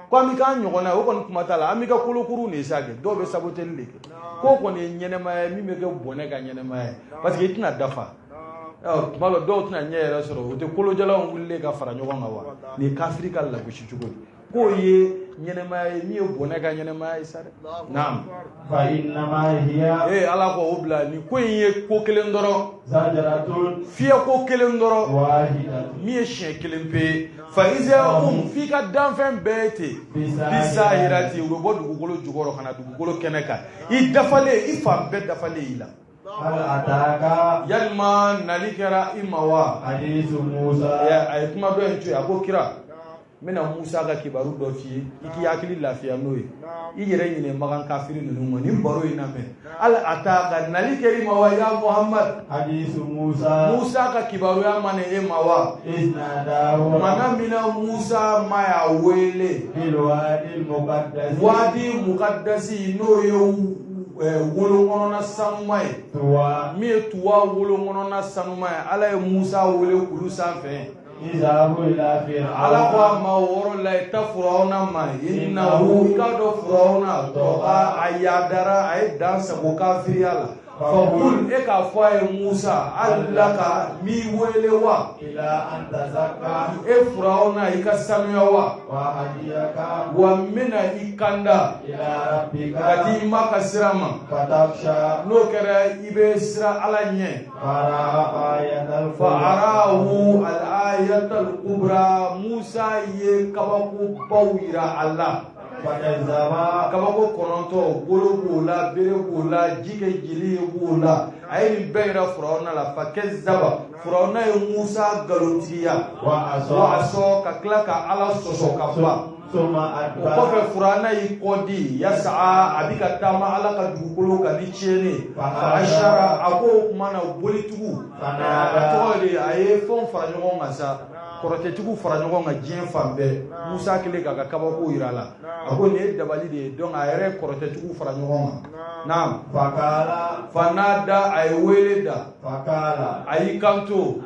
[SPEAKER 1] ko an bɛ k'an ɲɔgɔnna ye, o kɔni kuma t'a la. An bɛ ka kolokuru de sa kɛ, dɔw bɛ saboteli de kɛ. K'o kɔni ye ɲɛnɛmaya ye min bɛ kɛ bɔnɛ ka ɲɛnɛmaya ye, parce que i tɛna dafa. Tuma dɔ dɔw tɛna ɲɛ yɛrɛ sɔrɔ, o tɛ kolojalanw wulilen ka fara ɲɔgɔn kan wa? Nin ye kafiri ka lagosi cogo di? K'o ye ɲɛnɛmaya ye min ye bɔnɛ ka ɲɛnɛmaya ye sa dɛ. Naam.
[SPEAKER 2] Fa innama hiya.
[SPEAKER 1] Ala ko o bila nin ko in ye ko kelen dɔrɔn.
[SPEAKER 2] Zajaratun.
[SPEAKER 1] Fiyɛ ko kelen dɔrɔn.
[SPEAKER 2] Wahidatun.
[SPEAKER 1] Min ye siɲɛ kelen pe ye. Fa iza hum, f'i ka danfɛn bɛɛ ye ten.
[SPEAKER 2] Bisahirati.
[SPEAKER 1] Bisahirati, u bɛ bɔ dugukolo jukɔrɔ ka na dugukolo kɛnɛ kan. I dafalen, i fan bɛɛ dafalen i la.
[SPEAKER 2] Hal ataka.
[SPEAKER 1] Yalima nali kɛra i ma wa?
[SPEAKER 2] Hadisu Musa.
[SPEAKER 1] A ye kuma dɔ in to yen, a ko kira. N bɛna Musa ka kibaru dɔ f'i ye, i k'i hakili lafiya n'o ye, i yɛrɛ ɲinɛ Makan kafiri ninnu ma. Nin baro in lamɛn. Hal ataka, nali kɛr'i ma wa, ya Muhammad?
[SPEAKER 2] Hadisu Musa.
[SPEAKER 1] Musa ka kibaruya ma na e ma wa?
[SPEAKER 2] Iz nadahu.
[SPEAKER 1] Mana min na Musa ma y'a wele.
[SPEAKER 2] Bil wadi muqaddasi.
[SPEAKER 1] Wadi muqaddasi, n'o ye wolon kɔnɔna sanuma ye.
[SPEAKER 2] Tuwa.
[SPEAKER 1] Min ye Tuwa wolon kɔnɔna sanuma ye, Ala ye Musa wele kulu sanfɛ. Ala ko a ma o yɔrɔ la, i taa Furawuna ma. Innahu, i k'a dɔn Furawuna tɔga, a yadara, a ye dan sago kafiriya la. Fakul, e k'a fɔ a ye Musa, hal laka, n b'i wele wa, e Furawuna, i ka sanuya wa, wa n bɛna i kanda ka t'i ma ka sira ma. N'o kɛra, i bɛ siran Ala ɲɛ. Fa arahu al-ayatal kubra, Musa ye kabakobaw yira a la, kabako 9, bolo b'o la, bere b'o la, ji kɛ jeli ye b'o la. A ye nin bɛɛ yira Furawuna la. Fa kazzaba, Furawuna ye Musa nkalontigiya. Wa asɔ, ka tila ka Ala sɔsɔ ka ban. O kɔfɛ, Furawuna y'i kɔ di. Yasaa, a bi ka taama Ala ka dugukolo kan ni tiɲɛni. Fa hashara, a ko o tuma na bolitigiw, a tɔgɔ de, a ye fɛnw fara ɲɔgɔn kan sa, kɔrɔtɛtigiw fara ɲɔgɔn kan diɲɛ fan bɛɛ. Musa kɛlen k'a ka kabako yira a la, a ko nin ye dabali de ye. Donc a yɛrɛ ye kɔrɔtɛtigiw fara ɲɔgɔn kan. Naam. Fanada, a ye wele da. A y'i kanto: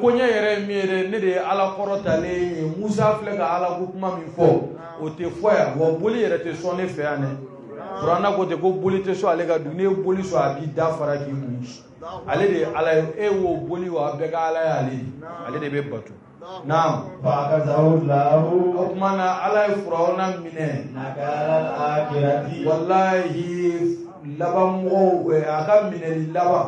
[SPEAKER 1] koɲɛ yɛrɛ ye min ye dɛ, ne de ye Ala kɔrɔtalen ye. Musa filɛ ka Ala ko kuma min fɔ, o tɛ fɔ yan wa. Boli yɛrɛ tɛ sɔn ne fɛ yan dɛ. Kuranna ko ten ko boli tɛ sɔn ale ka dun. N'i ye boli sɔn, a b'i da fara k'i kun ci. Ale de ye Ala ye, e wo boli wa, bɛɛ ka Ala ye ale ye, ale de bɛ bato. Naam. O tuma na, Ala ye Furawuna minɛ. Walahi, laban mɔgɔw, a ka minɛli laban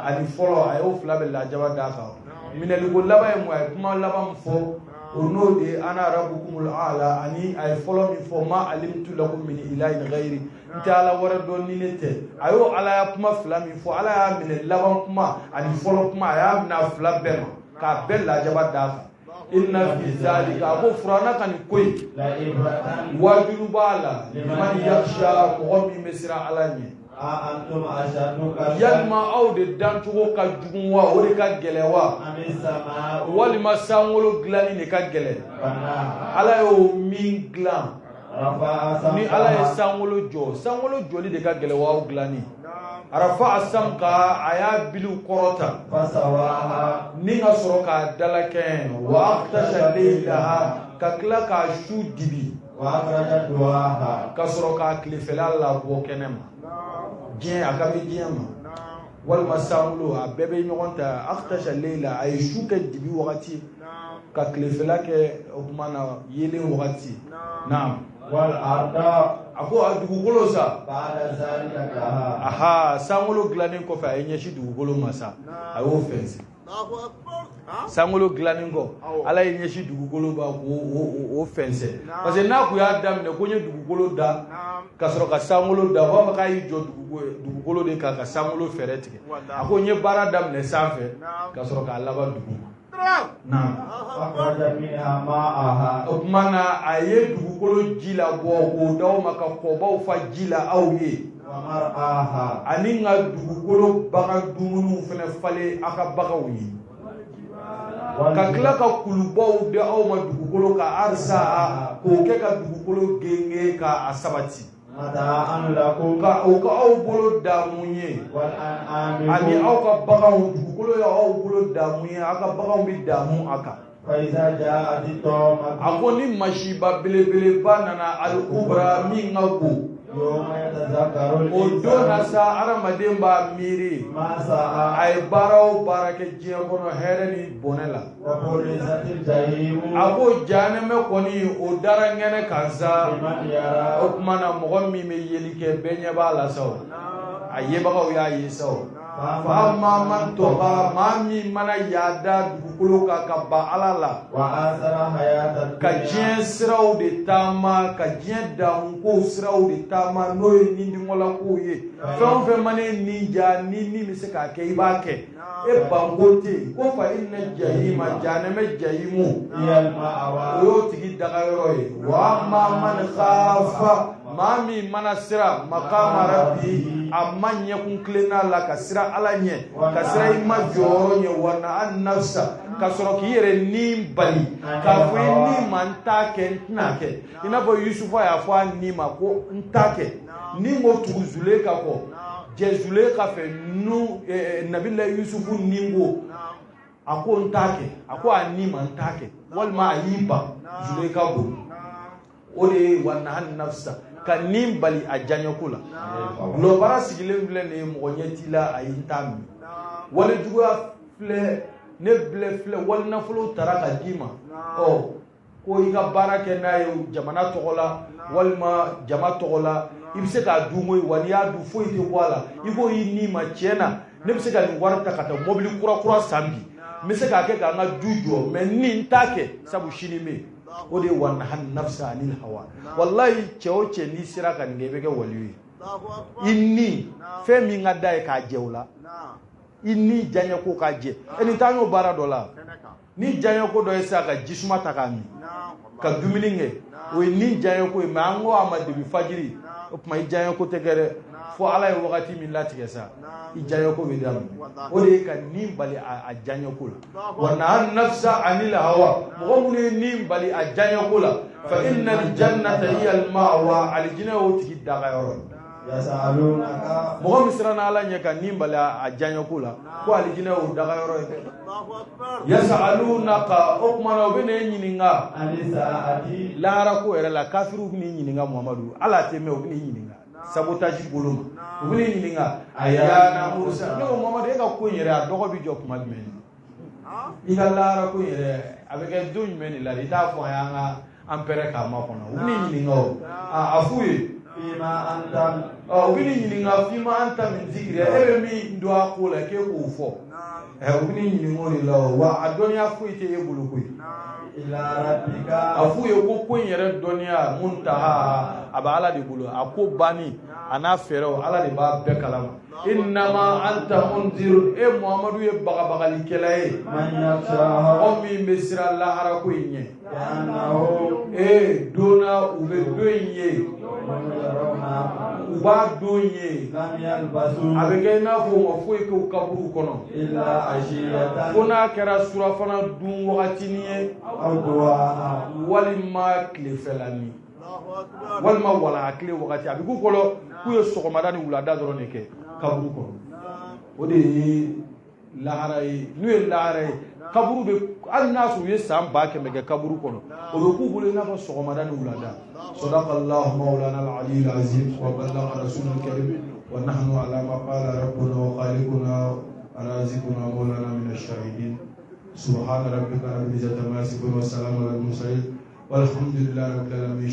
[SPEAKER 1] ani fɔlɔ, a y'o fila bɛ lajaba d'a kan. Minɛliko laban ye mun ye? A ye kuma laban min fɔ, o n'o de ye ana rabbukumul a'la, ani a ye fɔlɔ min fɔ, ma alimtu lakum min ilahin ghayri, n tɛ Ala wɛrɛ dɔn ni ne tɛ. A y'o Ala ya kuma fila min fɔ, Ala y'a minɛ laban kuma ani fɔlɔ kuma, a y'a minɛ a fila bɛɛ ma k'a bɛɛ lajaba d'a kan. Inna fi zalika, a ko Furawuna ka nin ko in, waajulu b'a la, liman yakhsha, mɔgɔ min bɛ siran Ala ɲɛ. Yalima aw de dancogo ka jugu wa, o de ka gɛlɛn wa, walima sankolo dilanni de ka gɛlɛn? Ala y'o min dilan, ni Ala ye sankolo jɔ, sankolo jɔli de ka gɛlɛn wa aw dilanni? Rafa'a samka, a y'a biliw kɔrɔta ni ka sɔrɔ k'a dalakɛɲɛ. Wa aghtasha laylaha, ka tila k'a su dibi, ka sɔrɔ k'a tilefɛla labɔ kɛnɛ ma. Diɲɛ a ka bɛ diɲɛ ma walima sankolo, a bɛɛ bɛ ɲɔgɔn ta. Aghtasha layla, a ye su kɛ dibi wagati, ka tilefɛla kɛ o tuma na yeelen wagati. Naam. A ko a dugukolo sa, aha, sankolo dilannen kɔfɛ, a ye ɲɛsin dugukolo ma sa, a y'o fɛnsɛn. Sankolo dilannen kɔ, Ala ye ɲɛsin dugukolo ma k'o fɛnsɛn, parce que n'a kun y'a daminɛ ko n ye dugukolo da ka sɔrɔ ka sankolo da, o b'a fɔ k'a y'i jɔ dugukolo de kan ka sankolo fɛɛrɛ tigɛ. A ko n ye baara daminɛ sanfɛ ka sɔrɔ k'a laban dugu ma. Naam. O tuma na, a ye dugukolo ji labɔ k'o d'aw ma, ka kɔbaw fa ji la aw ye, ani ka dugukolo bagan dumuniw fana falen aw ka baganw ye, ka tila ka kulubaw di aw ma dugukolo ka arisa, k'o kɛ ka dugukolo genge k'a sabati, ka o ka aw bolo damu ye ani aw ka baganw. Dugukolo ye aw bolo damu ye, aw ka baganw bɛ damu a kan. A ko ni masiba belebeleba nana, alikubra, min ka bon, o don na sa, adamaden b'a miiri a ye baara o baara kɛ diɲɛ kɔnɔ, hɛrɛ ni bɔnɛ la. A ko jahanɛmɛ kɔni, o dara ŋɛnɛ kan sa. O tuma na, mɔgɔ min bɛ yeli kɛ, bɛɛ ɲɛ b'a la sa, o a yebagaw y'a ye sa o. Fa amma man tɔga, maa min mana yaada dugukolo kan ka ban Ala la, ka diɲɛ siraw de taama, ka diɲɛ damukow siraw de taama, n'o ye nidungɔlakow ye, fɛn o fɛn mana e ni diya, ni min bɛ se k'a kɛ, i b'a kɛ, e banko tɛ yen. Ko fa inna jahima, jahanɛmɛ jahimu, o y'o tigi dagayɔrɔ ye. Wa amma man khafa, maa min mana siran maqama rabbi, a ma ɲɛkun tilenna la ka siran Ala ɲɛ, ka siran i ma jɔyɔrɔ ɲɛ, wa naha nafsa, ka sɔrɔ k'i yɛrɛ ni bali k'a fɔ i ni ma n t'a kɛ, n tɛna kɛ. I n'a fɔ Yusufa y'a fɔ a ni ma ko n t'a kɛ, ni ko tugu Zuleka kɔ, jɛ Zuleka fɛ, nu Nabila Yusufu ni ko a ko n t'a kɛ, a ko a ni ma n t'a kɛ, walima a y'i ban Zuleka bolo. O de ye wa naha nafsa, ka ni bali a diyaɲɛko la. Gulɔbara sigilen filɛ nin ye, mɔgɔ ɲɛ t'i la, a ye n t'a min. Wale juguya filɛ ne bilɛ filɛ, wali nafolo tara ka d'i ma, ɔ ko i ka baara kɛ n'a ye jamana tɔgɔ la walima jama tɔgɔ la, i bɛ se k'a dun koyi, wa n'i y'a dun foyi tɛ bɔ a la. I ko i ni ma tiɲɛ na, ne bɛ se ka nin wari ta ka taa mobili kura kura san bi, n bɛ se k'a kɛ k'an ka du jɔ, mɛ ni n t'a kɛ sabu sini bɛ yen. O de ye wa naha nafsa anil hawa. Walayi, cɛ o cɛ n'i sera ka nin kɛ, i bɛ kɛ waliyu ye. I ni fɛn min ka d'a ye k'a jɛ o la, i ni diyaɲɛ ko k'a jɛ. E nin t'an y'o baara dɔ la, ni diyaɲɛ ko dɔ ye sisan ka jisuma ta k'a min, ka dumuni kɛ, o ye ni diyaɲɛ ko ye. Mɛ an ko a ma debi fajiri, o tuma i diyaɲɛ ko tɛ kɛ dɛ, fo Ala ye wagati min latigɛ sa, i diyaɲɛ ko bɛ daminɛ. O de ye ka ni bali a diyaɲɛ ko la. Wa naha nafsa anil hawa, mɔgɔ minnu ye ni bali a diyaɲɛ ko la, fa inna jannata hiya al ma'wa, alijinɛ y'o tigi dagayɔrɔ ye. Mɔgɔ min siranna Ala ɲɛ ka ni bali a diyaɲɛ ko la, ko alijinɛ y'o dagayɔrɔ ye dɛ. Yasalunaka, o tuma na u bɛ n'e ɲininka lahara ko yɛrɛ la. Kafiriw bɛ n'i ɲininka, Muhamadu, ala tɛ mɛn, u bɛ n'i ɲininka sabotage bolo ma, u bɛ n'i ɲininka ayyana mursa. Ne ko Muhamadu, e ka ko in yɛrɛ a dɔgɔ bɛ jɔ kuma jumɛn? I ka lahara ko in yɛrɛ a bɛ kɛ don jumɛn de la? I t'a fɔ an y'an ka an pɛrɛ k'a makɔnɔ. U bɛ n'i ɲininka, o a f'u ye, u bɛ n'i ɲininka fima anta min zikiri, e bɛ min dɔn a ko la k'e k'o fɔ. U bɛ n'i ɲininka o de la o, wa a dɔnniya foyi tɛ e bolo koyi. A f'u ye ko in yɛrɛ dɔnniya muntaha, a bɛ Ala de bolo, a ko banni a n'a fɛɛrɛw, Ala de b'a bɛɛ kalama. Innama anta munzir, e Muhamadu ye bagabagalikɛla ye, mɔgɔ min bɛ siran lahara ko in ɲɛ. Ee donna u bɛ don in ye, u b'a don ye, a bɛ kɛ i n'a fɔ u ma foyi kɛ u kaburu kɔnɔ, fo n'a kɛra surafana dun wagatinin ye, walima tilefɛlanin, walima walaha tile wagati. A bɛ k'u kɔnɔ k'u ye sɔgɔmada ni wulada dɔrɔn de kɛ kaburu kɔnɔ. O de ye lahara ye. N'u ye lahara ye, kaburu bɛ, hali n'a sɔrɔ u ye san 100 000 kɛ kaburu kɔnɔ, o bɛ k'u bolo i n'a fɔ sɔgɔmada ni wulada. Sadaqa Allahu mawlana al-ali al-azim wa ballaga rasulul karim wa nahnu ala ma qala rabbuna wa khaliquna razikuna mawlana min ash-shahidin. Subhana rabbika rabbil izzati amma yasifun wa salamun ala al-mursalin walhamdulillahi rabbil alamin.